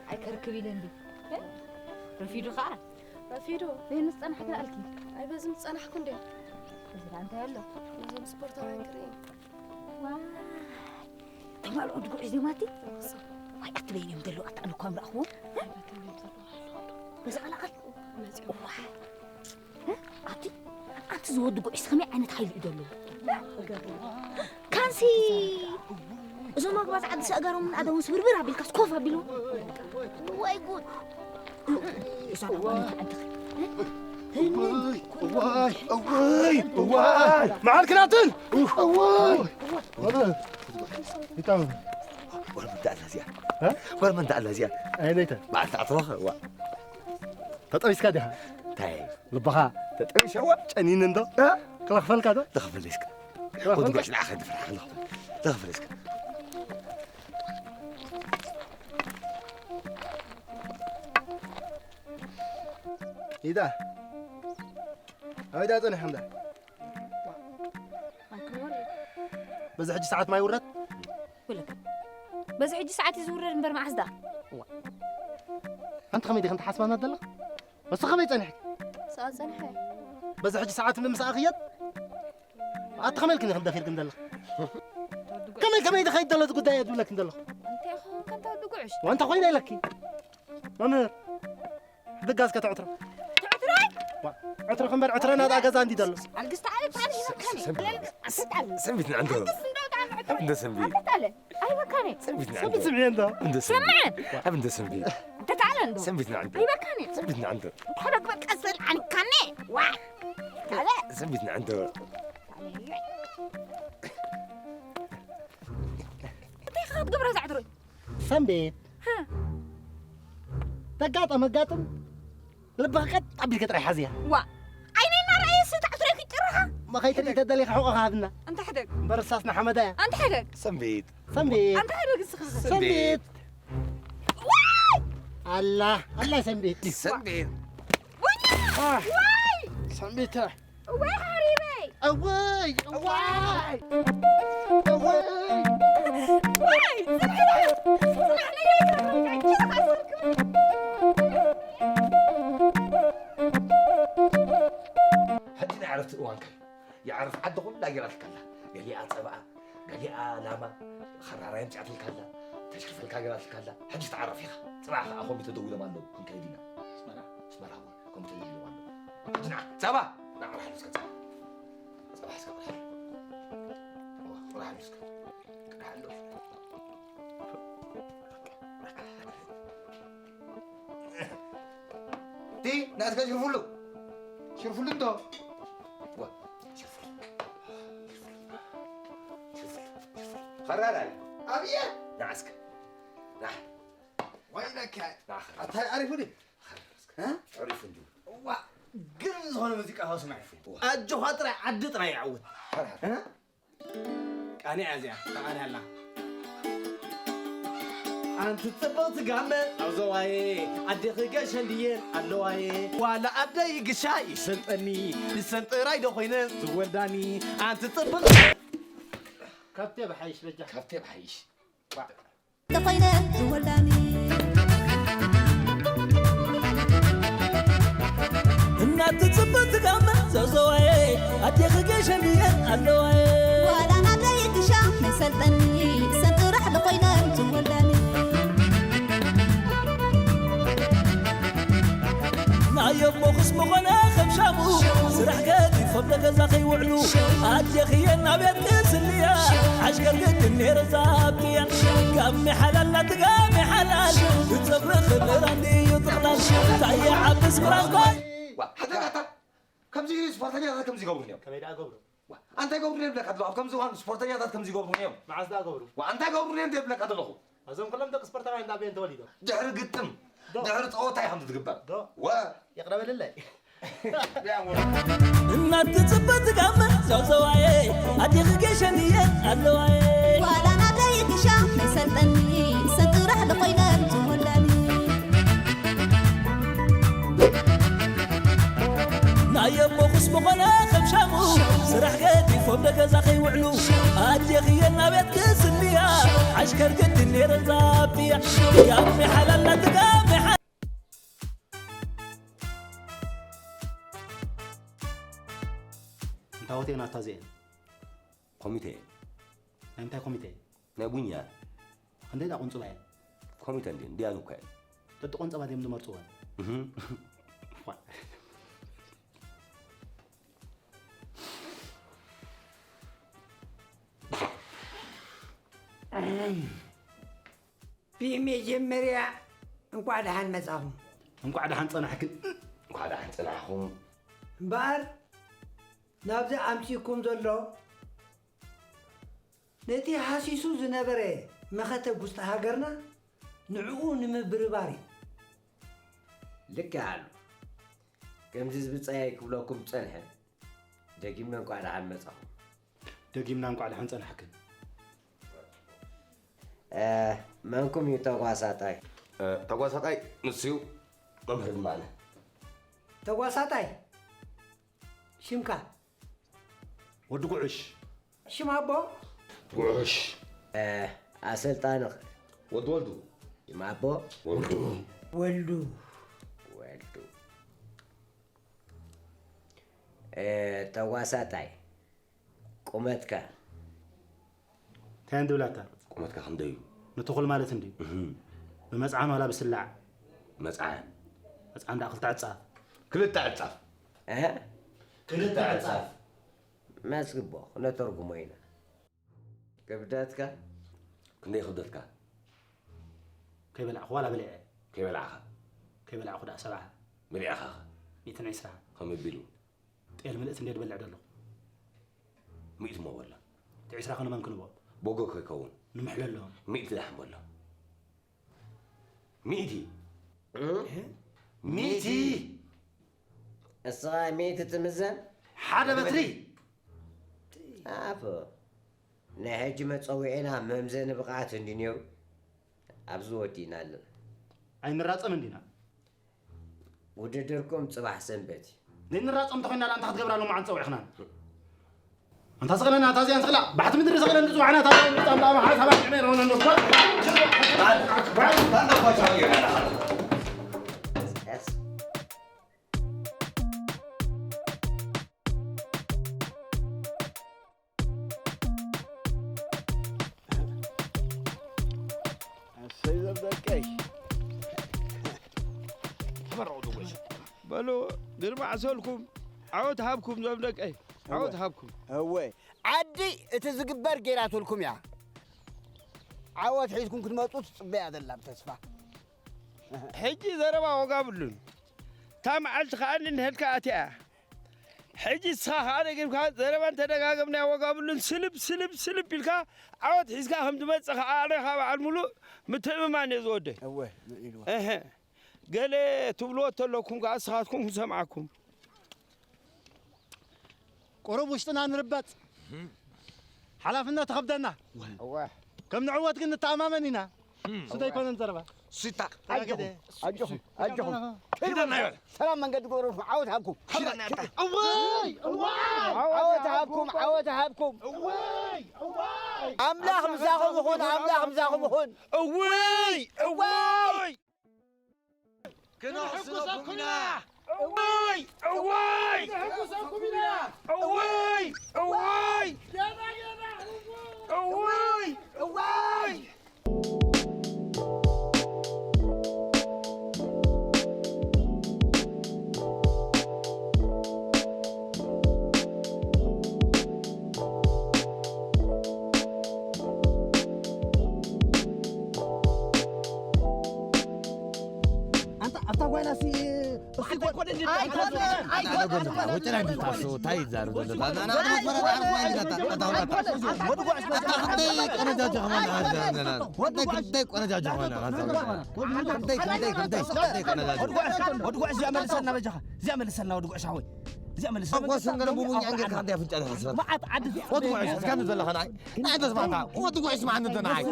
ኣይከርክብ ኢለ እንዲ። እ? ረፊዱ ኸዓ? ረፊዱ? በይ ምስ ጸናሕኪ ደኣልኪ? ኣይ በዚ ምስ ጸናሕኩ እንድየ። እዚ ደኣ እንታይ ኣሎ? ነዞም ስፖርታውያን ክርኢ። ዋይ! እቶም ኣልዑ ድጉዕ እዚኦም ኣቲ? ዋይ ኣቲ በይን እዮም ዘለዉ ኣቲ ኣነ እኳ ምረኣኽዎም። እ? በዚ ቐላቐል? መጺኦም። ዋይ! ኣቲ ኣንቲ ዝወዲ ጉዕሽ ከመይ ዓይነት ሓይሊ እዩ ዘለዎ? ካንሲ እዞም ኣግባዝ ዓዲ ሰእገሮምን ኣደውን ስብርብር ኣቢልካስ ኮፍ ኣቢሉ። ወይ ጉድ! እዛ ደኣ ዓንተኸ? እዋይ፣ እዋይ፣ እዋይ! መዓል ክናትን! እዋይ! ይታው። ጓል መን ትኣላ እዚኣ? እ? ጓል መን ትኣላ እዚኣ? ኣይነይተ። በዓልቲ ኣትሮኸ? ዋ። ተጠቢስካ ዲኻ? እንታይ? ልብኻ? ተጠቢሰ፣ ዋ። ጨኒኒ እንዶ? እ? ክለኽፈልካ ዶ? ልኽፈለስካ። ክለኽፈልካ? ወዲ ጓሽ ንዓኻ ትፍርሓ፣ ልኽፈል። ልኽፈለስካ። ኢዳ። ኣበይ ዳ ጸኒሕኩም ዳ? በዚ ሕጂ ሰዓት ማይ ውረድ? ወለካ። በዚ ሕጂ ሰዓት እዩ ዝውረድ እምበር መዓስ ደኣ? እዋ። ኣንቲ ከመይ ዲኺ እንተሓስባና ዘለኽ? እሱ ከመይ ጸኒሕኪ? ሰዓት ጸኒሐ። በዚ ሕጂ ሰዓት ምምሳኣ ክየድ? ኣቲ ከመይ ኢልክኒ ክንደፊርክን ዘለኽ? ከመይ፣ ከመይ ድኸይድ ዘሎ እቲ ጉዳይ እየ ዝብለክን ዘለኹ? እንታይ ኸውን ከንታ ወዲ ጉዕሽ? ዋንታ ኮይነ ኢለኪ። መምህር፣ ድጋስ ከተዕትሮ። ትዕትሮይ? ዋ፣ ዕትሮ ክንበር ዕትሮ ናዳ ገዛ እንዲ ዘሎ። ኣልግስቲ ዓለ ብጣዕሚ ይበካኒ። ሰም-፣ ሰም-፣ ሰምቢት ንዕንዶ። ኣልግስቲ እንደው ብጣዕሚ ዕትሮ። እንደ ሰምቢ። ኣልግስቲ ዓለ። ኣይበካኒ። ሰምቢት ንዕንዶ። ሰምቢት ስምዒ እንዶ። እንደ ሰምቢ። ሰምዐ። ኣብ እንደ ሰምቢ። እንተታለ እንዶ። ሰምቢት ንዕንዶ። ኣይበካኒ። ሰምቢት ንዕንዶ። እንታይ በግበር ቀዘል ዓንካኒ። ዋ። ታለ። ሰምቢት ንዕንዶ። እንታይ ኢኻ ክትገብራ እዛ ዕትሮይ? ሰምቤት። ሃ። ተጋጠም ኣጋጥም ልብኻ ቀጥ ኣቢልካ ጥራይ ሓዝያ። ዋ፣ ዓይነይ እናረኣየ ስታዕ ትረኪ ጭርኻ። መኸይትርኢ ተደሊኻ ሕቖኻ ሃብና። ኣንታ ሕደግ። እምበር ርሳስና ሓመዳ እያ። ኣንታ ሕደግ። ሰንቢት። ሰንቢት። ኣንታ ሕደግ እስኻ። ሰንቢት። ኣላ፣ ኣላ ሰንቢት። ሰንቢት። ዋይ! ዋይ! ሰንቢት። ወይ ሓሪበይ! እወይ! እዋይ! እወይ! ወይ! ጽናሕ! ጽናሕ! ሕጂ ናይ ዕረፍቲ እዋንካ እዩ። የዕርፍ ዓዲ ኩላ ጌራትልካ ኣላ። ገሊኣ ጸብኣ፣ ገሊኣ ላማ፣ ኸራራይ ኣምጺኣትልካ ኣላ። ተሽርፈልካ ጌራትልካ ኣላ። ሕጂ ትዓረፍ ኢኻ። ጽባሕ ከኣ ኮሚተ ደው ኢሎም ኣለዉ። ክንከይድ ኢና። ኣስመራ። ኣስመራ እውን ኮሚተ ደው ኢሎም ኣለዉ። ሕጂ ንዓ፣ ጸባ! ንዓ፣ ቁርሓ ልብስካ ጸባ። ጸባ እስከ ቁርሓ። እዋ፣ ቁርሓ ልብስካ። ቅዳሕ ኣሎ። ቲ ናትካ ሽርፍሉ። ሽርፍሉ እንዶ። ዋ፣ ሽርፍሉ። ሽርፍሉ። ሽርፍሉ። ኸራራይ። ኣብየ። ንዓስከ። ና። ወይለከ። ና። ኣታይ ኣሪፉ ድዩ? ኸራራይ። እ? ኣሪፉ እንዲዩ። ዋ፣ ግርም ዝኾነ ሙዚቃ ኸው ስማዕ። ኣጆኻ ጥራይ፣ ዓዲ ጥራይ ይዓውት። ኸራራይ። እ? ቃኒያ እዚኣ ተቓንያ ኣላ። ኣንቲ ጽብቕቲ ጋመ ዛውዘዋየ፣ ኣዴኺ ገሸን ድየን ኣለዋየ? ዋላ ኣደይ ግሻ ይሰልጠኒ፣ ንሰን ጥራይ ዶ ኮይነ ዝወልዳኒ? ኣንቲ ጽብቕ ካብቴ ብሓይሽ በጃ። ካብቴ ብሓይሽ። ተኾይነ ዝወልዳኒ። እናትጽብት ጋመ ዘዘዋየ፣ ኣዴኺ ገሸን ድየን ኣለዋየ? ዋላ ናተይ ግሻ መሰልጠኒ፣ ሰን ጥራሕ ዝኾይነ ዝወልዳኒ። ናይ ኣቦ ክስ ምኾነ ከም ሻሙ፣ ስራሕ ገዲፎም ንገዛ ከይውዕሉ፣ ኣዴኽየን ኣብ ቤት ክስልያ፣ ዓሽከር ግድን ነይረ ዛብክያ። ጋሚ ሓላል ናቲ ጋሚ ሓላል፣ ብጸጉሪ ክብራ እንድዩ ጥቕላል፣ ታየ ዓብስ ብራንኮይ። ዋ፣ ሓታ፣ ሓታ። ከምዚ ስፖርተኛታት ከምዚ ይገብሩ እዮም። ከመይ ደኣ ገብሩ? ዋ፣ ኣንታይ ገብሩ እዮም ዝብለካ ኣለኹ? ኣብ ከምዚ እዋን ስፖርተኛታት ከምዚ ይገብሩ እዮም። መዓዝ ደኣ ገብሩ? ዋ፣ ኣንታይ ገብሩ እዮም ዝብለካ ዘለኹ? እዞም ኩሎም ደቂ ስፖርታውያን እንዳ ኣበየን ተወሊዶም? ድሕሪ ግጥም፣ ዶ? ድሕሪ ጸወታ እዩ ከምዚ ዝግበር። ዶ? ዋ። ይቕረ በልለይ። እናትጽበት ጋመ ዛውዘዋየ፣ ኣዴኺ ገሸን እየ ኣለዋየ። ዋላ ናተይ ግሻ መሰልጠኒ፣ ሰን ጥራሕ ዶ ኮይነን ዝወልዳኒ? ናይ ኣቦ ኩስ ምኾነ ከም ሻሙ፣ ስራሕ ገዲፎም ንገዛ ከይውዕሉ፣ ኣዴኽየን ናብ ቤት ክስልያ፣ ዓሽከር ግድን ነይረን ዛብያ። ጋሚ ሓላል ናቲ ጋሚ ሓ- እንታይ ሆቴል ናታ እዚኤን? ኮሚቴ። ናይ እንታይ ኮሚቴ? ናይ ቡኛ። ክንደይ ደኣ ቁንጽባ እየን? ኮሚተ እንድየን፣ እንድያን እኮ እየን። ተትቆንጸባ ድዮም ዝመርጽወን? እህ። ዋ። ብመጀመርያ እንቋዕ ደሓን መጻኹም። እንቋዕ ደሓን ጸናሕክን። እንቋዕ ደሓን ጸናሕኹም። እምበኣር ናብዚ ኣምጺእኩም ዘሎ ነቲ ሃሲሱ ዝነበረ መኸተ ውስጢ ሃገርና ንዕኡ ንምብርባር እዩ። ልክዕ ኣሎ። ከምዚ ዝብጻየይ ክብለኩም ዝጸንሐ፣ ደጊመ እንቋዕ ደሓን መጻኹም። ደጊምና እንቋዕ ደሓን ጸናሕክን። እ፣ መንኩም እዩ ተጓሳጣይ? እ፣ ተጓሳጣይ ንሱ እዩ፣ መምህር ድማ ኣነ። ተጓሳጣይ ሽምካ? ወዲ ጉዕሽ። ሽም ኣቦ? ጉዕሽ። እ፣ ኣሰልጣንኽ? ወዲ ወልዱ። ሽም ኣቦ? ወልዱ። ወልዱ። ወልዱ። እ፣ ተዋሳጣይ፣ ቁመትካ? እንታይ እንድብላታ? ቁመትካ ክንደይ እዩ? ንትኹል ማለት እንድዩ። እህ። ብመጽዓን ዋላ ብስላዕ? መጽዓን። መጽዓን ደኣ ክልተ ዕጻፍ። ክልተ ዕጻፍ። እ? ክልተ ዕጻፍ። መስግቦ፣ ክነተርጉሞ ኢና። ክብደትካ? ክንደይ ክብደትካ? ከይበላዕኹ ዋላ በሊዐ። ከይበላዕኻ? ከይበላዕኹ ደኣ ሰብዓ። በሊዕኻ ኸ? ሚእትን ዕስራ። ከመይ ቢሉ? ጤል ምልእቲ እንደ ዝበልዕ ዘለኹ። ሚእቲ እሞ በሎ። እቲ ዕስራ ከ ንመን ክንቦ? ቦጎ ከይከውን። ንምሕለሎ። ሚእቲ ደሓን በሎ። ሚእቲ። እ? ሚእቲ። እስኻ ሚእቲ ትምዘን? ሓደ በትሪ። ኣፎ፣ ናይ ሕጂ መጸውዒና መምዘኒ ብቕዓት እንድዩ ነይሩ፣ ኣብዚ ወዲእና ኣለና። ኣይንራጸም እንዲና። ውድድርኩም ጽባሕ ሰንበት እዩ። ዘይንራጸም እንተኾይና ደኣ እንታይ ክትገብራ ሎማዓንቲ ጸዊዕኽና? ኣንታ ስቕለና፣ እታ እዚኣ ንስቕላ፣ ባሕቲ ምድሪ ስቕለን ዝጽዋዕና፣ እታ እዚኣ ምጻም ደኣ መሓዝ ሃባ ሽዕመ ይረውና እንዶ። እሰይ ዘም ደቀይ። ተመረቑ ድወሽ። በሉ ግርማዕ ሰልኩም ዓወት ሃብኩም ዘም ደቀይ። ዓወት ሃብኩም። እወ ዓዲ እቲ ዝግበር ጌራትልኩም እያ። ዓወት ሒዝኩም ክትመፁ ትፅበያ ዘላ ብተስፋ። ሕጂ ዘረባ ዋጋ ብሉን። እታ መዓልቲ ከኣ እንድሕልካ ኣትያ እያ። ሕጂ እስኻ ከኣ ደጊምካ ዘረባ እንተደጋገምናዮ ዋጋ ብሉን። ስልብ ስልብ ስልብ ኢልካ ዓወት ሒዝካ ከም ትመጽእ ከኣ ኣነ ከኣ በዓል ሙሉእ ምትእምማን እየ ዝወደ። እወ፣ ልዕል ኢልዋ። እህ፣ ገለ ትብልዎ ተለኩም ከኣ እስኻትኩም ክሰምዓኩም። ቁሩብ ውሽጥና ንርበጽ። ሓላፍነት ተኸብደና። እወ። ከም ንዕወት ግን ንተኣማመን ኢና። ስደይ ኮነን ዘረባ። ስታ። ኣጆኹም፣ ኣጆኹም፣ ኣጆኹም። ኪደና ይበል። ሰላም መንገዲ ጎረርኩም ዓወት ሃብኩም። ኪደና ያታ። እወይ፣ እወይ። ዓወት ሃብኩም፣ ዓወት ሃብኩም። እወይ፣ እወይ። ኣምላኽ ምሳኹም ይኹን፣ ኣምላኽ ምሳኹም ይኹን። እወይ፣ እወይ። ክነሕጉሰኩም ኢና። እወይ፣ እወይ። ክነሕጉሰኩም ኢና። እወይ፣ እወይ። ጌና፣ ጌና። እወይ፣ እወይ። ኣንታ ኣብታ ጓይላ ሲ ወዲ ጉዕሽ እዚኣ መልሰልና በጃኻ፣ እዚኣ መልሰልና ወዲ ጉዕሽ ሓወይ፣ እዚኣ መልሰልና። ኣጓስን ገለ ቡቡኛ እንጌርካ እንዲ ኣፍንጫ ዝሓስበካ። መዓት ዓዲ ወዲ ጉዕሽ እስካ ንዘለኻ ንዓይ ንዓይ ተስማዕካ። ወዲ ጉዕሽ ስማዕኒ እንተ ንዓይ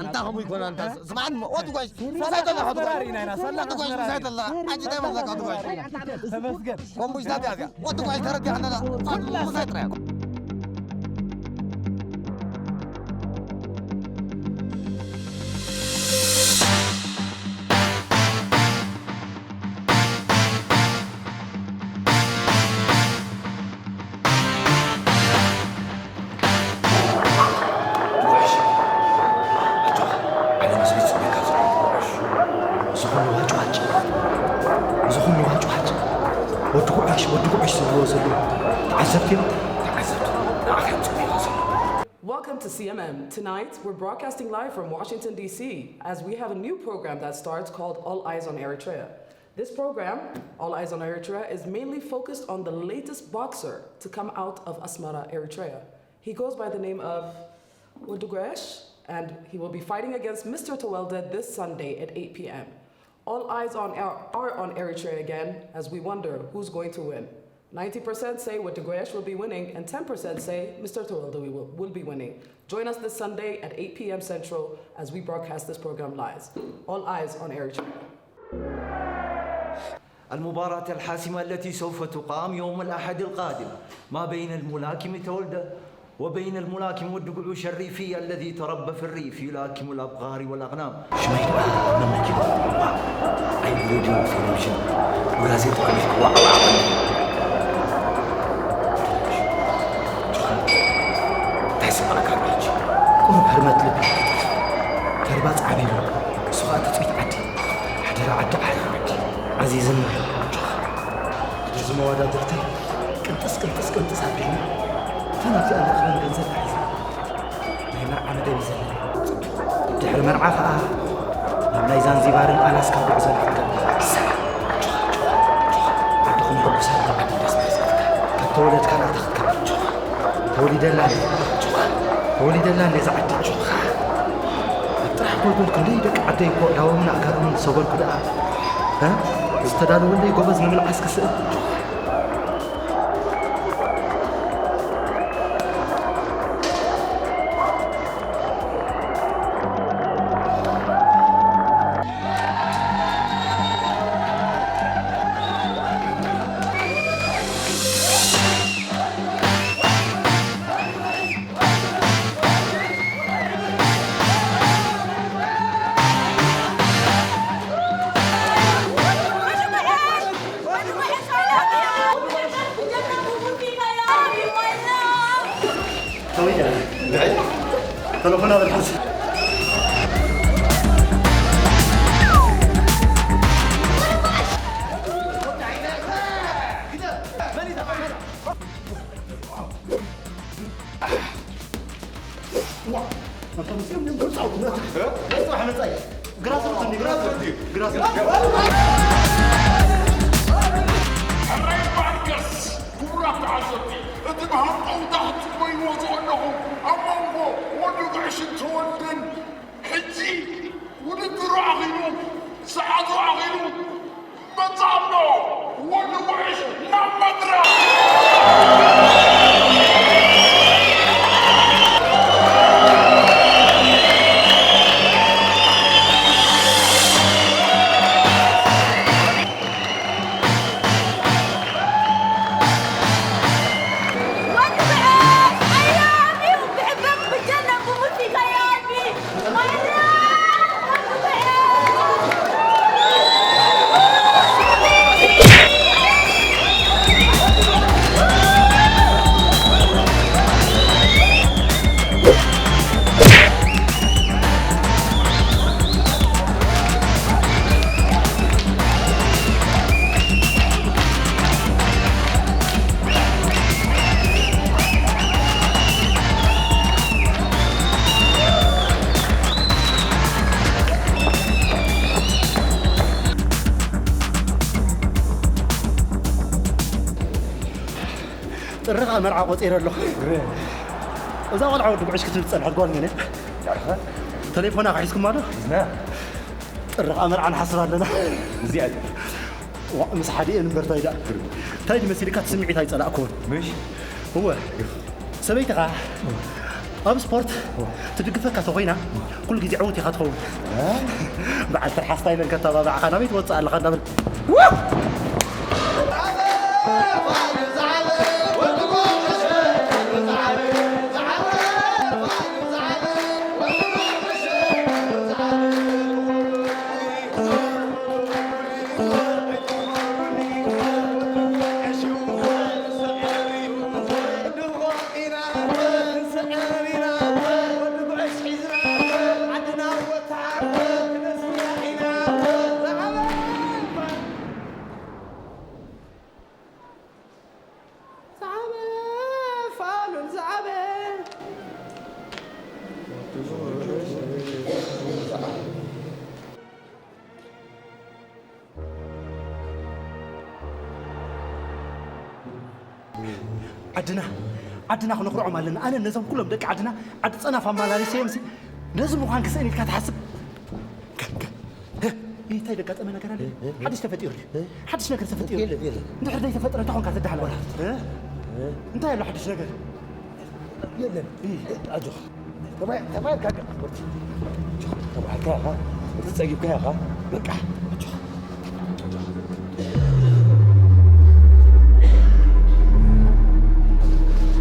ኣንታ ከምኡ ይኮና። እንታ ስማዕኒ ወዲ ጉዕሽ ምሳይ ተላ ወዲ ጉዕሽ ምሳይ ተላ ኣጂ እንታይ መስለካ ወዲ ጉዕሽ ተመስገን። ኮምቡሽታት እያ እዚኣ። ወዲ ጉዕሽ ተረዲኻ እንተላ ኩሉ ምሳይ ጥራይ። Welcome to C M M. Tonight, we're broadcasting live from Washington, D C, as we have a new program that starts called All Eyes on Eritrea. This program, All Eyes on Eritrea, is mainly focused on the latest boxer to come out of Asmara, Eritrea. He goes by the name of Wodu Guesh, and he will be fighting against Mister Tawelde this Sunday at eight p.m. All eyes on, are on Eritrea again as we wonder who's going to win. Ninety percent say Wodu Guesh will be winning, and ten percent say Mister Tawelde will, will be winning. Join us this Sunday at eight p.m. Central as we broadcast this program live. All eyes on Eritrea. المباراة الحاسمة التي سوف تقام يوم الأحد القادم ما بين الملاكم تولدة وبين الملاكم والدقعوش الريفي الذي تربى في الريف يلاكم الأبقار والأغنام. ሽመይ ደኣ መመኪ ኣይብሉ ድዩ ቴሌቪዥን ብጋዜጣ ኣቢልክዋ ዓባዓባ እንታይ ስማዕካ ኣሎ ሕጂ? ቁሩብ ህርመት ልቢ ተርባጽ ዓቢሉ እሱ ኸኣ ትጽቢት ዓዲ ሓደራ ዓዲ ዓሪ ዓዲ ዓዚዝና ጆኻ እዚ መወዳድርተይ ቅንጥስ ቅንጥስ ቅንጥስ ኣቢልና እተን ኣብዚኣ ንረኽበን ገንዘብ ኣሒዝና ናይ መርዓ መደብ እዩ ዘለና። ድሕሪ መርዓ ኸኣ ናብ ናይ ዛንዚባርን ኣላስካ ጉዕዞ ንኽንገብር። ዓድኹም ሕጉሳት ዓዲ ደስ ደስ ክትካ ካብ ተወለድካ ናታ ክትከብር ጆኻ ተወሊደላ እንዴ ጆኻ ተወሊደላ እንዴ ዝዓዲ ጆኻ ኣብ ጥራሕ ጎልጎል ክንደይ ደቂ ዓደይ እኮ ዳቦምን ኣእጋሮምን ዝሰበርኩ ደኣ ዝተዳለወለይ ጎበዝ ንምልዓስ ክስእል ጆኻ ተለፎና በልሓስ። ሕራይ ባርከስ፣ ክቡራት ተዓዘብቲ፣ እቲ ብሃንቀውታ ክትጽበይዎ ዘለኹም ኣብ መንጎ ወዲ ጉዕሽን ተወልደን፣ ሕጂ ውድድሩ ኣኺሉ፣ ሰዓቱ ኣኺሉ፣ መጻእሎ ወዲ ጉዕሽ ናብ መድረኽ። ጥሪ ኸኣ መርዓ ቆጺረ ኣለኹ። እዛ ቆልዓ ወዲ ጉዕሽ ክትብል ዝጸንሐት ጓል መን እያ? ተሌፎና ሒዝኩማ ዶ? ሒዝና። ጥሪ ኸኣ መርዓ ንሓስብ ኣለና። እዚኣ እያ። ዋ፣ ምስ ሓዲኤ እምበር ታይ ደኣ። ታይ ድመሲልካ እቲ ስምዒት ኣይጸላእክዎን። ምሽ? እወ። ሰበይትኻ ኣብ ስፖርት ትድግፈካ ተኾይና፣ ኩሉ ግዜ ዕውት ኢኻ ትኸውን። በዓል ትርሓ ስታይለን ከተባብዓኻ ናበይ ትወጽእ ኣለኻ እንዳበል። ዓድና፣ ዓድና ክነኹርዖም ኣለና። ኣነ ነዞም ኩሎም ደቂ ዓድና ዓዲ ጸናፍ ኣመላሊሰዮምሲ ነዚ ምዃን ክስእን ኢልካ ትሓስብ? ከ-፣ ከ-፣ ህ፣ እንታይ ዘጋጠመ ነገር ኣለ? እ፣ እ፣ ሓድሽ ተፈጢሩ ድዩ? እ? ሓድሽ ነገር ተፈጢሩ? የለን፣ የለን። እንድሕር ዘይተፈጠረ እንታይ ኾንካ ትደሃል? እ? እ? እንታይ ኣሎ ሓድሽ ነገር? የለን። እ። ኣጆኻ። ተባይ-፣ ተባይልካ ገ-፣ ወርቲ። ኣጆኻ። ተባይልካ ኢኻ። ወርቲ ጸጊብካ ኢኻ። በቃ። ኣጆኻ።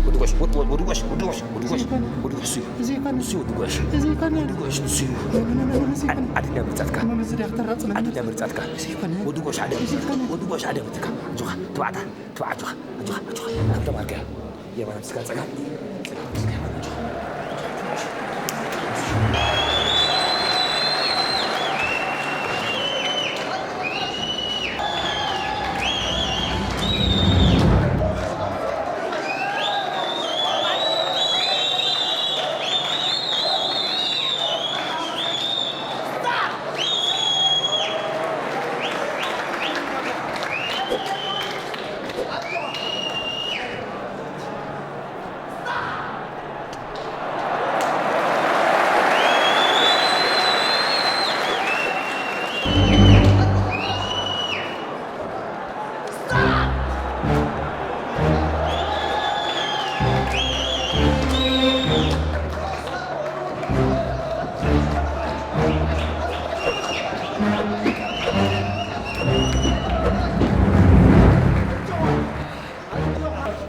ወዲ ጓሽ፣ ወዲ፣ ወዲ ጓሽ፣ ወዲ ጓሽ፣ ወዲ ጓሽ፣ ወዲ ጓሽ፣ እሱ እዩ። እዚ ይኮነ። እሱ እዩ ወዲ ጓሽ። እዚ ይኮነ። ወዲ ጓሽ፣ እሱ እዩ። ኖ፣ ኖ፣ ኖ፣ ኖ፣ እዚ ይኮነ። ዓድ-፣ ዓድና ምርጻትካ። ኖ፣ ኖ፣ እዚ ዳክተር ራጽና። ዓድና ምርጻትካ። እዚ ይኮነ። ወዲ ጓሽ፣ ዓድና እዚ ይኮነ። ወዲ ጓሽ፣ ዓድና ምርጻትካ። ኣጆኻ፣ ተባዕታ፣ ተባዕታ፣ ኣጆኻ፣ ኣጆኻ፣ ኣጆኻ። ከም ተባልካ። የማነ ምስካ ጸጋም።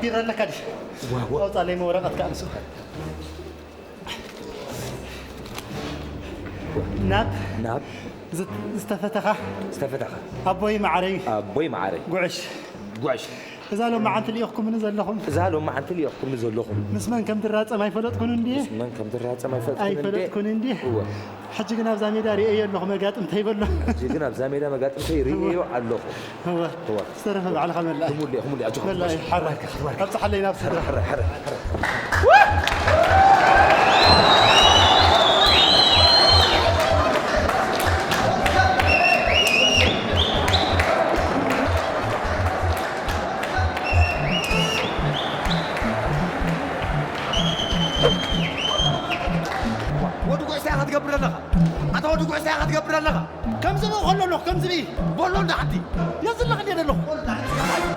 ቢራ ኣለካ ድዩ? ዋው። ኣውጻለይ መወረቐት ከኣ ንሱ። ናብ ናብ ዝት-፣ ዝተፈተኻ ዝተፈተኻ ኣቦይ መዓረይ ኣቦይ መዓረይ ጉዕሽ። ጉዕሽ። እዛ ሎመዓንቲ ልኢኽኩምኒ ዘለኹም። እዛ ሎመዓንቲ ልኢኽኩምኒ ዘለኹም። ምስ መን ከም ትራጸም ኣይፈለጥኩን እንድየ? ምስ መን ከም ትራጸም ኣይፈለጥኩን እንድየ? ኣይፈለጥኩን እንድየ? እወ። ሕጂ ግን ኣብዛ ሜዳ ርእየዮ ኣለኹ፣ መጋጥምተይ በሎ። ሕጂ ግን ኣብዛ ሜዳ መጋጥምተይ ርእየዮ ኣለኹ። እወ። እወ። ዝተረፈ ባዕልኻ መላእ። ክሙል እየ፣ ክሙል እየ፣ ኣጆኻ። መላእ፣ ሓራይ። ተባረክ፣ ተባረክ። ኣብጽሓለይ ናብ ስድራ። ሓራይ፣ ሓራይ፣ ሓራይ። ወዲ ጉዕሽ እንታይ ኢኻ ትገብር ኣለኻ? ኣታ ወዲ ጉዕሽ እንታይ ኢኻ ትገብር ኣለኻ? ከም ዝብኢ ከሎ ኣለኹ፣ ከም ዝብኢ። በሎ እንዳ ሓንቲ። የዝለኽ እንደ ዘለኹ።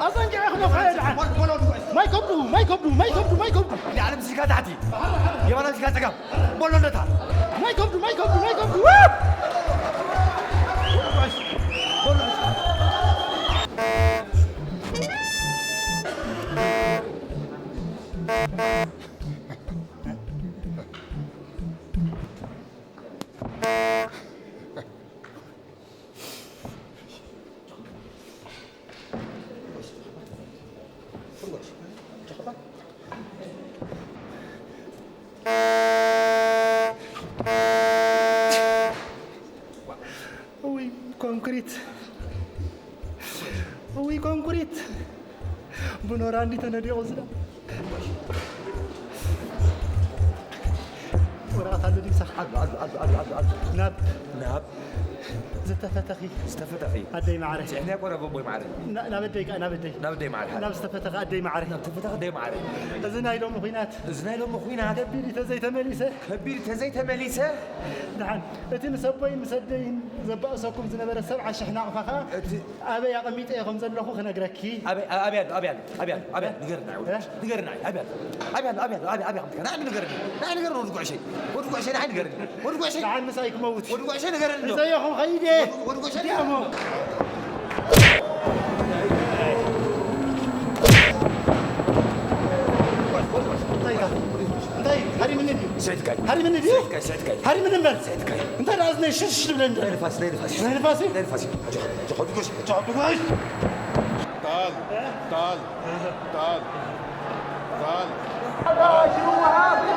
ኣዘንጊዐ ክነፍሖ እየ ደሓን። በሎ፣ በሎ ወዲ ጉዕሽ። ማይ ከብዱ፣ ማይ ከብዱ፣ ማይ ከብዱ፣ ማይ ከብዱ። ንዓለም ስልካ ታሕቲ። የማናይ ስልካ ጸጋም። በሎ እንደታ። ማይ ከብዱ፣ ማይ ከብዱ፣ ማይ ከብዱ። እውይ ኮንክሪት፣ እውይ ኮንክሪት፣ ብኖራ እንዲ ተነዲቑ ዝዳ። ወረቐት ኣሎ ድዩ ምሳኻ? ኣሎ፣ ኣሎ፣ ኣሎ፣ ኣሎ፣ ኣሎ፣ ኣሎ። ናብ ናብ ዝተፈተኺ ዝተፈተኺ ኣደይ ማዕረ። ጭሕንያ ቆረብ ኣቦይ ማዕረ። ና-፣ ናብ ኣደይ ከኣ፣ ናብ ኣደይ። ናብ ኣደይ ማዕረ። ናብ ዝተፈተኺ ኣደይ ማዕረ። ናብ ዝተፈተኺ ኣደይ ማዕረ። እዚ ናይ ሎሚ ኹናት። እዚ ናይ ሎሚ ኹናት። ከቢድ እዩ ተዘይተመሊሰ። ከቢድ ተዘይተመሊሰ። ደሓን፣ እቲ ምስ ኣቦይን ምስ ኣደይን ዘባእሰኩም ዝነበረ ሰብዓ ሽሕ ናቕፋ ከኣ እቲ ኣበይ ኣቐሚጠዮ ከም ዘለኹ ክነግረኪ። ኣበይ፣ ኣበይ ኣሎ፣ ኣበይ ኣሎ፣ ኣበይ ኣሎ፣ ኣበይ ኣሎ፣ ንገርና፣ እ? ንገርና፣ ኣበይ ኣሎ፣ ኣበይ ኣሎ፣ ኣበይ ኣሎ፣ ኣበይ ኣሎ፣ ኣበይ ኣሎ፣ ንዓይ ንገርኒ፣ ንዓይ ንገርኒ፣ ወዲ ጉዕሸይ፣ ወዲ ጉዕሸይ፣ ንዓይ ንገርኒ፣ ወዲ ጉዕሸይ። ደሓን ምሳይ ክመውት እዩ። ወዲ ጉዕሸይ ንገረኒ እንዶ። ሒዘዮ ኹም ኸይደ። ወዲ፣ ወዲ ጉዕሸይ ንገረኒ እንዶ። እንታይ ኢኻ? እንታይ? ሃሪምኒ ድዩ? ሰይድካይ። ሃሪምኒ ድዩ? ሰይድካይ፣ ሰይድካይ። ሃሪምኒ እምበር። ሰይድካይ። እንታይ ደኣ እዚ ናይ ሽሽ ትብለኒ? ናይ ንፋስ፣ ናይ ንፋስ። ናይ ንፋስ እዩ? ናይ ንፋስ እዩ። ኣጆኻ፣ ኣጆኻ፣ ወዲ ጉዕሸይ፣ ኣጆኻ፣ ወዲ ጉዕሸይ። تعال، تعال، تعال، تعال. هذا شنو هذا؟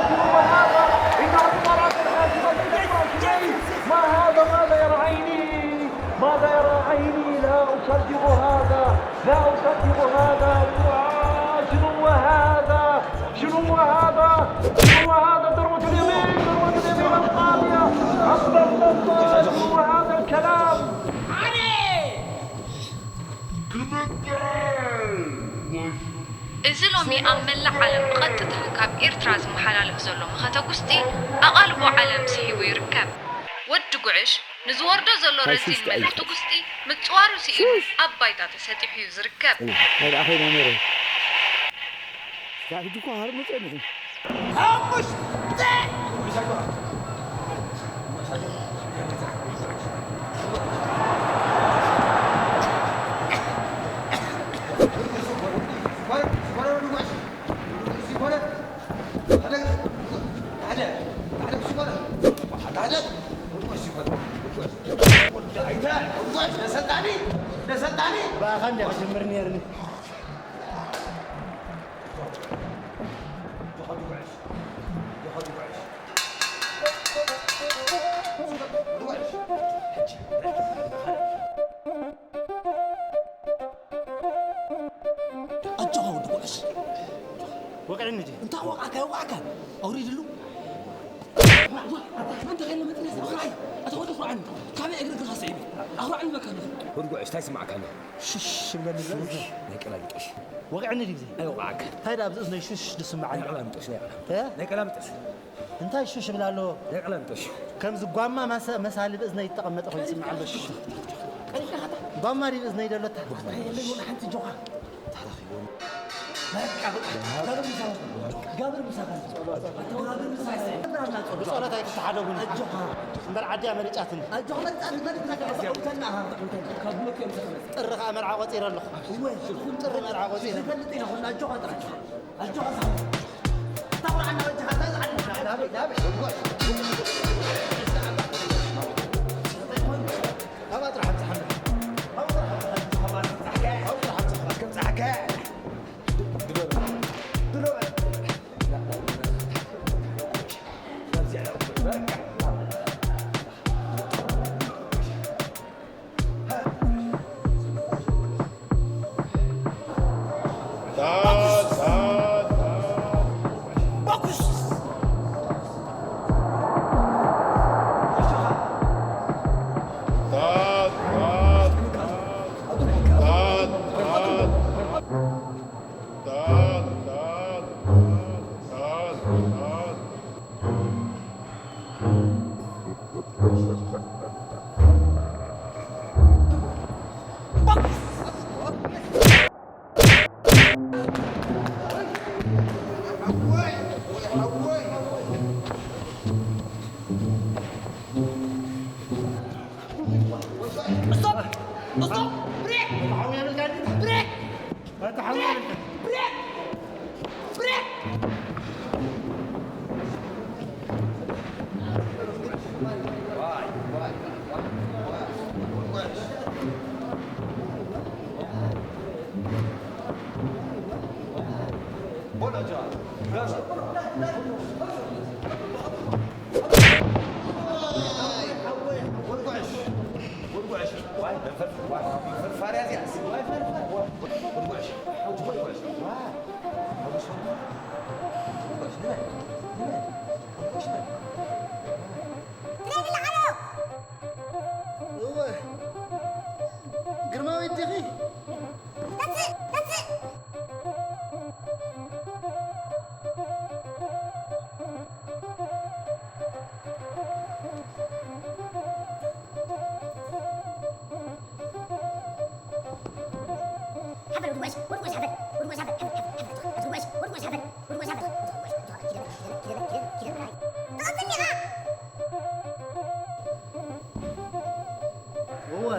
شنو هذا؟ إنها مباراة الحاسمة. ما هذا؟ ماذا يرى عيني؟ ماذا يرى عيني؟ لا أصدق هذا، لا أصدق هذا. شنو هذا؟ شنو هذا؟ شنو هذا؟ ضربة اليمين، ضربة اليمين القاضية. أبا، أبا، أبا، شنو هذا الكلام؟ እዚ ሎሚ ኣብ መላእ ዓለም ብቐጥታ ካብ ኤርትራ ዝመሓላለፍ ዘሎ መኸተ ጉስጢ፣ ኣቓልቦ ዓለም ስሒቡ ይርከብ። ወዲ ጉዕሽ ንዝወርዶ ዘሎ ረዚን መልእኽቲ ጉስጢ ምጽዋሩ ስኢኑ ኣብ ባይታ ተሰጢሑ እዩ ዝርከብ። ናይ ደኣ ኸይደ ነይረ። ካብ ሕጂ እኮ ሃርሙ ጸኒሑ። ሓሙሽተ! ብኣኻ እንዲያ ክጅምር ነይርኒ። ኣጆኻ ወዲ ጉዕሽ። ወቕዕኒ ድዩ? እንታይ ወቕዓካ? ወቕዓካ? ኣውሪድሉ። ዋ፣ ዋ፣ ኣታ፣ ኣንተ ከይለ መጥነስ፣ ኣውራይ። ኣታ ወዲ ቁርዓን። ካበይ እግሪ እግርኻ ስዒቡ? ኣውራዕኒ በካ ኣለኹ። ወዲ ጉዕሽ፣ እንታይ ይስማዓካ ኣሎ? ሽሽ፣ ሽሽ፣ ብለኒ፣ ብለኒ። ናይ ቀላሚጦሽ። ወቕዕኒ ድዩ ግዜ? ኣይወቕዓካ። እንታይ ደኣ ኣብዚ እዝነይ ሽሽ ዝስምዓኒ? ናይ ቀላሚጦሽ፣ ናይ ቀላሚጦሽ። እ? ናይ ቀላሚጦሽ። እንታይ ሽሽ እብል ኣለዎ? ናይ ቀላሚጦሽ። ከምዚ ጓማ ማሰ-፣ መሳሊ ብእዝነይ ዝተቐመጠ ኮይኑ ይስምዓ ኣሎ ሽሽ። ቀሪብካ ኢኻ። ጓማ ድዩ ብእዝነይ ደሎታ? ጓማ የለን፣ ወላ ሓንቲ ጆኻ። ተረኺቦም። በቃ፣ በቃ። ጋብር ምሳኻ። ጋብር ምሳኻ። ጋብር ምሳኻ። ብጸሎት ኣይትተሓደጉኒ። ኣጆኻ። እምበር ዓዲ ኣመሪጫትኒ። ኣጆኻ፣ መሪጻትኒ፣ መሪጻትኒ። ጥሪ ኸኣ መርዓ ቆጺረ ኣለኹ። እወ፣ ሽኹም ጥሪ መርዓ ቆጺረ። ዝፈልጥ ኢና ኩሉ። ኣጆኻ ጥራሕ። ኣጆኻ። ታኩር ዓና ወጅኻ ተዝዓል። ናበይ፣ ናበይ? ናብኣ ጥራሕ ኣብዝሓ። ናብኣ ጥራሕ ኣብዝሓ። ናብኣ ጥራሕ ኣብዝሓ። ናብኣ ጥራሕ ኣብዝሓ። እወ፣ ግርማዊት ዲኺ? እወ፣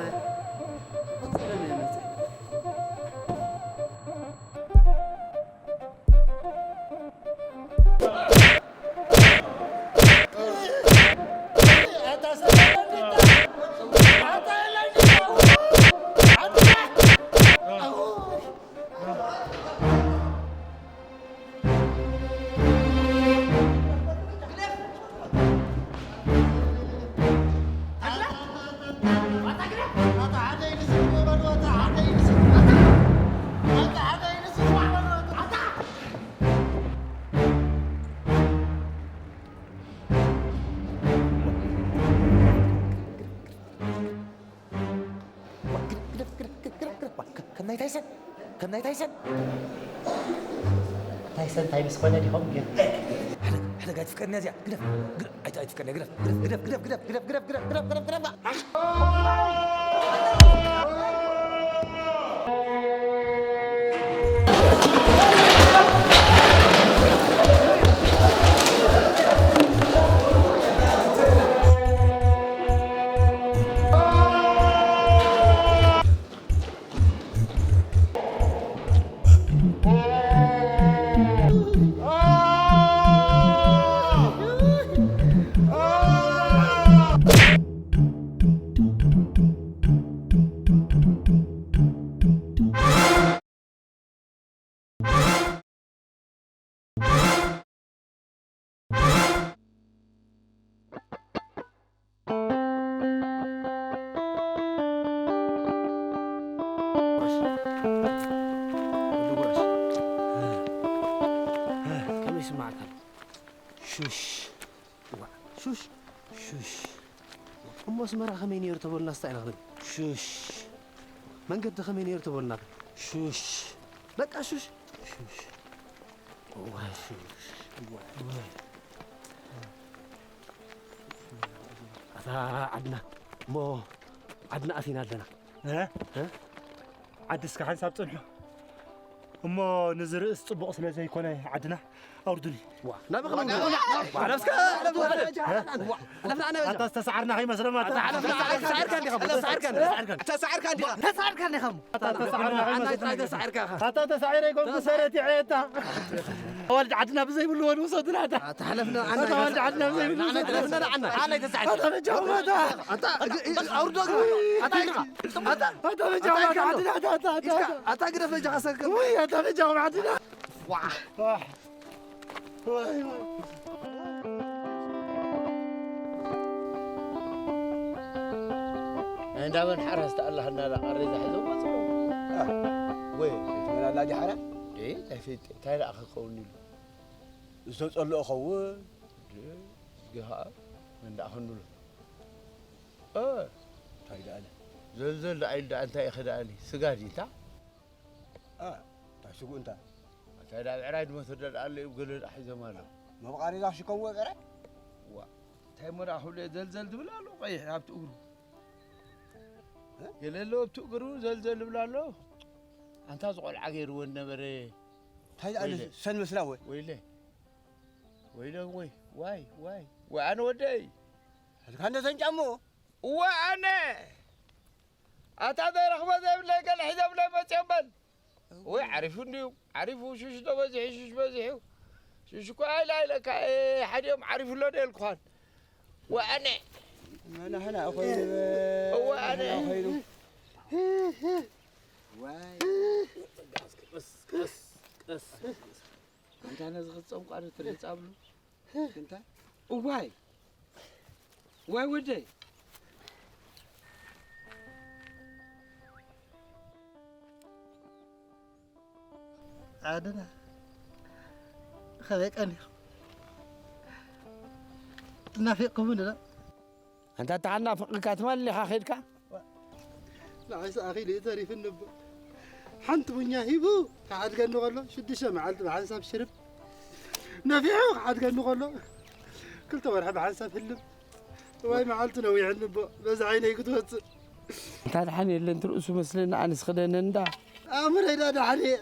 ግደፍ፣ ግደፍ፣ ግደፍ፣ ግደፍ፣ ግደፍ፣ ግደፍ። ዋ፣ ከ-፣ ከም ናይ ታይሰን፣ ከም ናይ ታይሰን። ታይሰን ታይ ምስ ኮነ ዲኹም ግን? ሕደግ፣ ሕደግ፣ ኣይትፍቀድንያ እዚኣ። ግደፍ፣ ግደፍ፣ ኣይት-፣ ኣይትፍቀድንያ፣ ግደፍ፣ ግደፍ፣ ግደፍ። ከመይ ይስማዓካ? ሹሽ። ዋ፣ ሹሽ። ሹሽ። እሞ ኣስመራ ከመይ ነይሩ ተበሉና ስታ ኢና ክንብል? ሹሽ። መንገዲ ከመይ ነይሩ ተበሉና? ሹሽ። በቃ ሹሽ። ሹሽ። እዋ፣ ሹሽ። እዋ፣ እዋ። ኣታ ዓድና፣ እሞ ዓድና ኣቲና ኣለና። እ? እ? ዓዲ እስከ ሓንሳብ ጽንሑ። እሞ ንዝርእስ ጽቡቕ ስለ ዘይኮነ ዓድና ኣውርዱኒ። ዋ፣ ናበይ ኸም-፣ ዋ፣ ሓለፍካ፣ ሓለፍካ፣ ሓለፍካ፣ ሓለፍካ፣ ኣታ ዝተሰዓርና ከይመስሎም፣ ኣታ። ኣታ ሓለፍና፣ ተሰዓርካ እንዲኻ፣ ተሰዓርካ እንዲኻ። ተሰዓርካ እንዲኻ። ተሰዓርካ እንዲኻ። ኣታ ተሰዓርና ኣና ከይመስሎም። ጥራይ ተሰዓርካ ኢኻ። ኣታ ተሳዒረ ይኮንኩ፣ ሰረት ይዐየታ። ኣዋልድ ዓድና ብዘይብሉ ወን ውሰዱና፣ ኣታ። ኣታ ሓለፍና፣ ኣታ ኣዋልድ ዓድና ብዘይብሉ ኣና ወን ውሰዱና። ተረፍና፣ ኣና። ኣና ተሰዓርካ። ኣታ በጃኹም፣ ኣታ። ኣታ፣ እ-፣ እ-፣ ኣውርዶ፣ ኣታ ኢልካ። ኣታ፣ ኣታ በጃኹም፣ ኣታ ኣታ፣ ዓድና፣ ኣታ፣ ኣታ፣ ኣታ። ኣታ ግደፍ በጃኻ ሰከም። ውይ፣ ኣታ በጃኹም፣ ዓድና። ዋ። ዋሕ። ዋይ፣ ዋይ። ናይ እንዳመን ሓራስ ተኣላህ እንዳላ ቃሬዛ ሒዞም መጽኦም። እ፣ ወይ፣ ትመን ኣላ ዲሓራ? እ፣ ኣይፈልጥ፣ እንታይ ደኣ ክኸውን ኢሉ? ዝተጸልኦ ኸውን? እ፣ ግሃ፣ መን ደኣ ክንብሎ? እ፣ እንታይ ደኣለ? ዘልዘል ደኣ ኢሉ ደኣ እንታይ ኢኺ ደኣሊ? ስጋ ዲታ? እ፣ እንታይ ስጉእ እንታ? እንታይ ደኣ ብዕራይ ድመቶ ደኣ ኣሎ፣ ገለ ደኣ ሒዞም ኣሎ። መብቓሪ እዛ ክሽከምዎ ብዕራይ? ዋ፣ እንታይ እሞ ደኣ ክብሎ እየ፣ ዘልዘል ዝብል ኣሎ፣ ቀይሕ ኣብቲ እግሩ። እ? ገለ ኣሎ ኣብቲ እግሩ ዘልዘል ዝብል ኣሎ። ኣንታ ዝቆልዓ ገይርዎ ነበረ። እንታይ ደኣ ወይለ። ሰን መስላ ወይ? ወይለ። ወይለ ወይ፣ ዋይ፣ ዋይ። ወይ ኣነ ወደይ። ህልካ እንደ ሰንጫሞ። እዋ ኣነ። ኣታ ዘይረኽቦ ዘይብለይ ገለ ሒዞምለይ መጺኦም በል። ወይ ዓሪፉ እንድዩ፣ ዓሪፉ ሹሽ ዶ በዚሑ፣ ሹሽ በዚሑ። ሽሽኳ ኢላ ኢለካ፣ ሓዲኦም ዓሪፉ ኣሎ ዶ ኢልኩኻን? ወኣነ። መናህና ኮይኑ። እወ፣ ኣነ። መናህና ኮይኑ። ዋይ። ቀስ፣ ቀስ፣ ቀስ። ኣንታ ነዚ ክትጸምቋ ዶ ትርህጽ ኣብሉ? እንታይ? እዋይ። ዋይ ወደይ። ዓድና ከመይ ቀኒኹም? ትናፊቕኩምኒ ዶ? ኣንታ ተሓናፍቕካ ትማሊ ኢኻ ኸይድካ? ንዓይስ ኣኺሉ እዩ ተሪፍኒ እቦ። ሓንቲ ቡኛ ሂቡ ክሓድገኒ ከሎ፣ ሽዱሽተ መዓልቲ ብሓንሳብ ሽርብ ነፊሑ ክሓድገኒ ከሎ፣ ክልተ ወርሒ ብሓንሳብ ህልም። እዋይ መዓልቲ ነዊሕኒ እቦ፣ በዚ ዓይነይ ክትወፅእ። እንታ ደሓን የለን ትርእሱ መስለኒ፣ ኣነስ ክደነ እንዳ። ኣእምሮይ ዳ ደሓን እየ።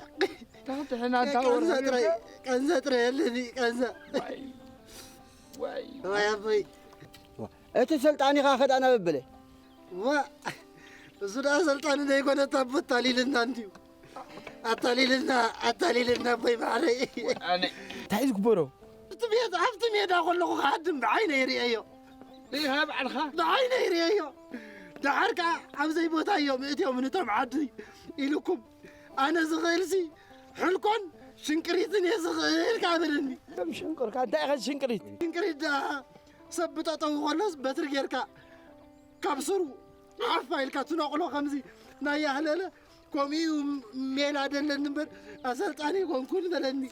ዳ ደሕና እንታ ቀንዘ ወርሒ ጥራይ፣ ቀንዘ ጥራይ የለኒ፣ ቀንዘ። ዋይ፣ ዋይ። ዋይ ኣቦይ። እቲ ሰልጣኒኻ ከዳ ናብ በለ። ዋ፣ እሱ ደኣ ሰልጣን ዘይኮነ፣ ኣታ ኣቦ ኣታሊልና እንድዩ። ኣታሊልና፣ ኣታሊልና ኣቦይ ማዕረይ። ኣነ እንታይ ዝግበሮ? ኣብቲ ሜዳ፣ ኣብቲ ሜዳ ከለኹ ክሃድም ብዓይነይ ርእየዮ። ርኢኻ ባዕልኻ? ብዓይነይ ርእየዮ። ደሓር ከኣ ኣብ ዘይቦታዮ ምእትዮምኒ እቶም ዓዲ ኢልኩም። ኣነ ዝኽእልሲ ሕልኮን ሽንቅሪትን እየ ዝኽእል ከኣ በለኒ። ከም ሽንቅርካ እንታይ ኢኻ ሽንቅሪት? ሽንቅሪት ደኣ ሰብ ብጠጠው ከሎስ በትሪ ጌርካ ካብ ስሩ ዓፋ ኢልካ ትነቕሎ ከምዚ ናይ ያህለለ ከምኡ እዩ ሜላ ደለኒ እምበር ኣሰልጣኒ ኣይኮንኩን በለኒ።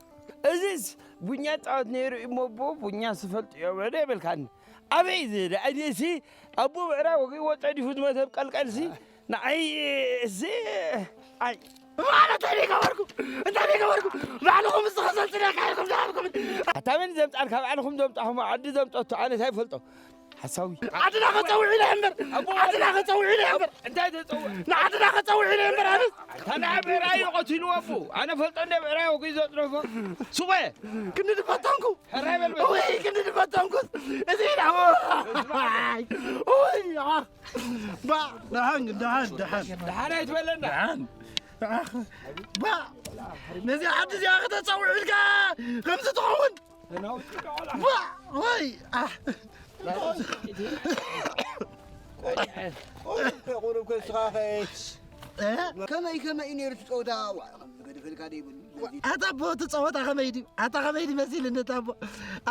እዚስ ቡኛ ጻወት ነይሩ እዩ እሞ ኣቦ ቡኛ ዝፈልጡ እዮም ዕደ ይበልካኒ። ኣበይ እዚ ደኣ እዚ ኣቦ ብዕራይ ወጊእዎ ጸዲፉ ዝመተ ቀልቀልሲ ንዓይ እዚ ኣይ ባዕሉ እንታይ ደይገበርኩ? እንታይ ደይገበርኩ? ባዕልኹም ምስ ተኸሰልትና ካይኩም ዝሃብኩም። ኣታ መን ዘምጻልካ? ባዕልኹም ዘምጻኹም ዓዲ ዘምጸቱ ኣነ እንታይ ይፈልጦ? ሓሳዊ። ዓድና ከጸውዕ ኢለ እምበር፣ ኣቦ ዓድና ከጸውዕ ኢለ እምበር። እንታይ ተጸውዕ? ንዓድና ከጸውዕ ኢለ እምበር፣ ኣነስ። ኣታ ንዓ ብዕራይ እዩ ቀቲልዎ ኣቦ። ኣነ ፈልጦ እንደ ብዕራይ ወጊኡ ዘጥረፎ። ሱቐ። ክንዲ ድፈተንኩ። ሕራይ በል በል። ወይ ክንዲ ድፈተንኩ። እዚ ኢላ። ወይ፣ ኣ። ባ፣ ደሓን፣ ደሓን፣ ደሓን። ደሓን ኣይትበለና። ደሓን። ባ፣ ነዚ ዓዲ እዚኣ ከተጸውዕ ኢልካ ከምዚ ትኸውን? ባ፣ ወይ፣ ኣ። ቁሩብ ከስኻ ኸይሽ። እ? ከመይ፣ ከመይ እዩ ነይሩ እቲ ጸወታ? ዋ፣ ከም ዝገደፈልካ ደይብሉ። ኣታ ኣቦ፣ እቲ ጸወታ ከመይ ድዩ? ኣታ ከመይ ድዩ መሲልኒ፣ ኣታ ኣቦ?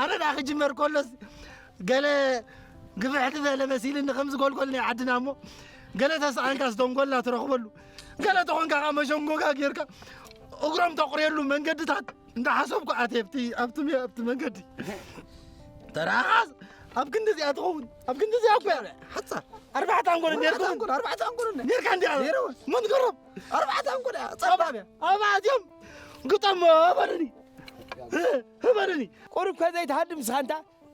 ኣነ ደኣ ክጅመር ከሎስ ገለ ግፍሕ ዝበለ መሲልኒ፣ ከም ዝጎልጎል ናይ ዓድና እሞ፣ ገለ ተሰኣንካስ ደንጎላ ትረኽበሉ፣ ገለ ተኾንካ ከኣ መሸንጎጋ ጌርካ እግሮም ተቑርየሉ መንገድታት እንዳሓሰብኩ ኣትየ ኣብቲ፣ ኣብቲ፣ ኣብቲ መንገዲ። ተረኣኻስ ኣብ ክንዲ እዚኣ ትኸውን፣ ኣብ ክንዲ እዚኣ እኮ እያ። ሓጻር። ኣርባዕተ ኣንጎል ኣርባዕተ ኔርኩም። ኣንጎል፣ ኣርባዕተ ኣንጎል እነ። ኔርካ እንዲያ። ኔርዎ። መን ገሮም? ኣርባዕተ ኣንጎል እያ። ጸባብ እያ። ኣብኣ ኣትዮም ግጠሞ በሉኒ። በሉኒ። ቁሩብ ከ ዘይትሃድም ንስኻ እንታ?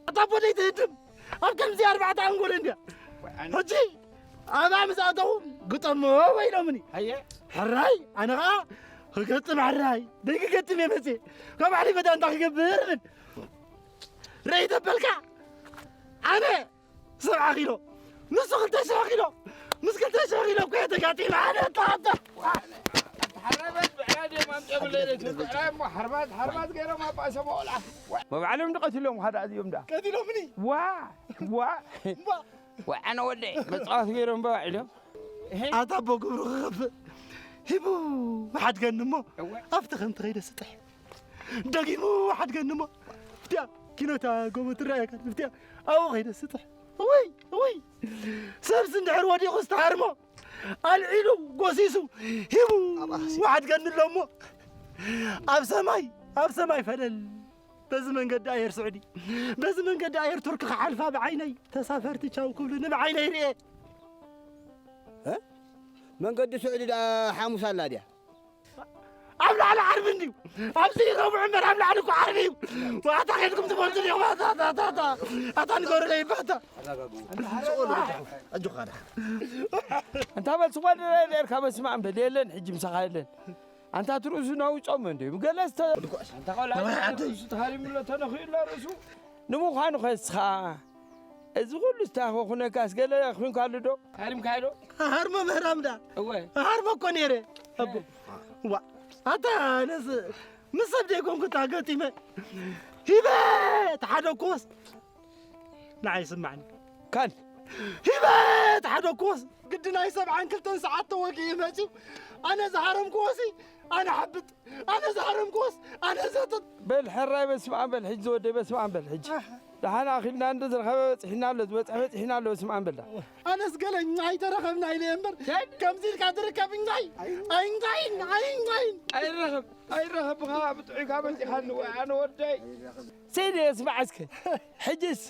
ኣታ ኣቦ ዘይትህድም። ኣብ ከምዚ ኣርባዕተ ኣንጎል እንድያ። ሕጂ ኣብኣ ምስ ኣተኹ ግጠሞ ኢሎምኒ። ኣየ። ሕራይ፣ ኣነ ኸኣ ክገጥም ሕራይ። ደይክገጥም እየ መጽየ። ካብ ባዕለይ ፈዳ እንታይ ክገብር እብል? ርእይ ተበልካ? ኣነ ሰብዓ ኪሎ፣ ንሱ ክልተ ሽሕ ኪሎ። ምስ ክልተ ሽሕ ኪሎ እኮ እየ ተጋጢመ ኣነ። ኣታ፣ ኣታ። ሓራባት ብዕራይ ድዮም ኣምፅኦም ለይለይቱ? ብዕራይ እሞ ሓርባት፣ ሓርባት ገይሮም ኣባእሶም ቆልዓ። መባዕሎም ዶ ቀቲሎም ሓደ ኣዚኦም ደኣ? ቀቲሎምኒ። ዋ፣ ዋ። እምባ። ዋ፣ ኣነ ወደይ፣ መጻወቲ ገይሮም በባዒሎም። ኣታ ኣቦ ግብሩ ክኸፍእ። ሂቡ ሓድገኒ እሞ፣ እወ። ኣብቲ ከምቲ ከይደ ስጥሕ። ደጊሙ ሓድገኒ እሞ፣ ብትያ ኪኖታ ጎቦ ትረኣየካ፣ ብትያ ኣብኡ ከይደ ስጥሕ። እውይ፣ እውይ። ሰብሲ እንድሕር ወዲቑ ዝተሃርሞ፣ ኣልዒሉ፣ ጎሲሱ፣ ሂቡ ኣብ ኣኽሲ። ሓድገኒ ኣሎ እሞ፣ ኣብ ሰማይ፣ ኣብ ሰማይ ፈለል። በዚ መንገዲ ኣየር ስዑዲ፣ በዚ መንገዲ ኣየር ቱርኪ ክሓልፋ ብዓይነይ፣ ተሳፈርቲ ቻው ክብሉኒ ብዓይነይ ርእየ። እ? መንገዲ ስዑዲ ደኣ ሓሙስ ኣላ ድያ? ኣብ ላዕሊ ዓርቢ እንድዩ። ኣብዚ ረቡዕ እምበር ኣብ ላዕሊ እኮ ዓርቢ እዩ። ዋታ ኬድኩም ትፈልጡ ዲኹም? ኣታ፣ ኣታ፣ ኣታ፣ ኣታ። ኣታ ንገሩለይ እባ ኣታ። ኣጆኻ ደሓን። ኣንታ በል ስጓድ ኔርካ በስመ ኣብ በል የለን ሕጂ ምሳኻ የለን። ኣንታ ትርእሱ ናውጾም እንድዩ። ገለ ስተ-፣ ኣንታ ቆልዓ ኣንታ ርእሱ ተሃሪሙሎ ተነኺኡሎ ርእሱ። ንምዃኑ ኸ እስኻ እዚ ኹሉ ዝተኾነካስ ገለ ኹንካሉ ዶ? ሃሪምካዮ ዶ? ሃርሞ ምህራም ዳ? እወ። ሃርሞ እኮ ነይረ። ኣቦ። ዋ። ኣታ ኣነስ ምስ ሰብ ደይኮንኩ እታ ገጢመ። ሂበት ሓደ ኮስ ንዓይ ስማዕኒ። ካን ሂበት ሓደ ኮስ ግዲ ናይ ሰብዓን ክልተን ሰዓት ተወጊኡ መፂኡ። ኣነ ዝሃረምክዎሲ ኣነ ሓብጥ፣ ኣነ ዝሃረምክዎስ ኣነ ዘጥጥ። በል ሕራይ በስመ ኣብ በል ሕጂ ዝወደይ በስመ ኣብ በል ሕጂ። ደሓን ኣኺልና እንዶ ዝረኸበ በፂሕና ኣሎ ዝበፅሐ በፂሕና ኣሎ በስመ ኣብ በል። ኣነስ ገለ እኛ ኣይተረኸብና ኢለ እየ እምበር ከምዚ ኢልካ ትርከብ እኛይ ኣይኛይን ኣይኛይን። ኣይረኸብ ኣይረኸብኻ ብጥዑይካ መፂኻኒ ወይ ኣነ ወደይ። ስኢነ እየ ስማዕ እስከ። ሕጅስ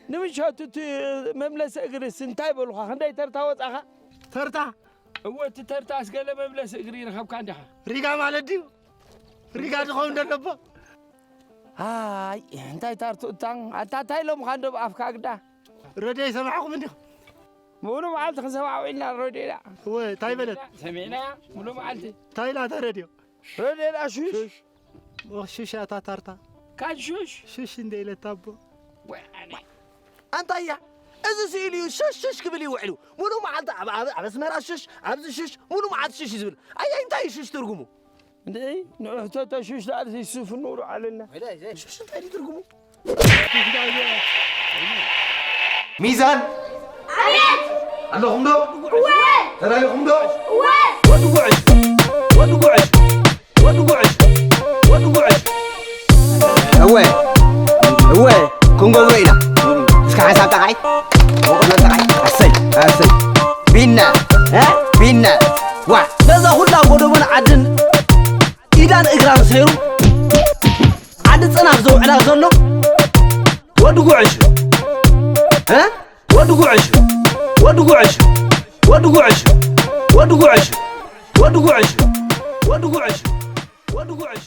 ንምሸቱ እቲ መምለሲ እግርስ እንታይ በሉኻ? ክንደይ ተርታ ወፃኻ? ተርታ እወ እቲ ተርታስ ገለ መምለሲ እግሪ ይረኸብካ እንዲኻ። ሪጋ ማለት ድዩ? ሪጋ ዝኸውን ደለቦ ኣይ እንታይ ታርቱ እታን ኣታ እንታይ ኢሎምኻ እንዶ ብኣፍካ ግዳ። ረድዮ ይሰማዕኹም እንዲኹም። ሙሉ መዓልቲ ክንሰማዕ ውዒልና ረድዮ ኢላ። እወ እንታይ በለት? ሰሚዕናያ ሙሉ መዓልቲ። እንታይ ኢላታ ረድዮ? ረድዮ ኢላ ሹሽ። ሽሻታ ታርታ ካን ሹሽ ሽሽ እንደ ኢለታ ኣቦ ኣንታያ እዚ ስኢሉ እዩ ሽሽ ሽሽ ክብል እዩ ውዕሉ ሙሉ መዓልቲ ኣብ ኣብ- ኣብ ኣስመራ ሽሽ ኣብዚ ሽሽ ሙሉ መዓልቲ ሽሽ እዩ ዝብል ኣየ እንታይ እዩ ሽሽ ትርጉሙ እንደ ንሕተቶ ሽሽ ዳኣል ይስፍ ኑሩ ኣለና ሽሽ እንታይ እዩ ትርጉሙ ሚዛን ኣለኹም ዶ ተዳሊኹም ዶ ወዲ ጉዕሽ ወዲ ጉዕሽ ወዲ ጉዕሽ ወዲ ጉዕሽ እወ እወ ክንገብሮ ኢና እስከ ሓንሳብ ጠቃይ ጠቃይ ኣሰይ ኣሰይ ቢና እ ቢና ዋ ነዛ ኩላ ጎደቦን ዓድን ኢዳን እግራን ሰይሩ ዓዲ ጽናፍ ዘውዕላ ዘሎ ወዲ ጉዕሽ እ ወዲ ጉዕሽ ወዲ ጉዕሽ ወዲ ጉዕሽ ወዲ ጉዕሽ ወዲ ጉዕሽ ወዲ ጉዕሽ ወዲ ጉዕሽ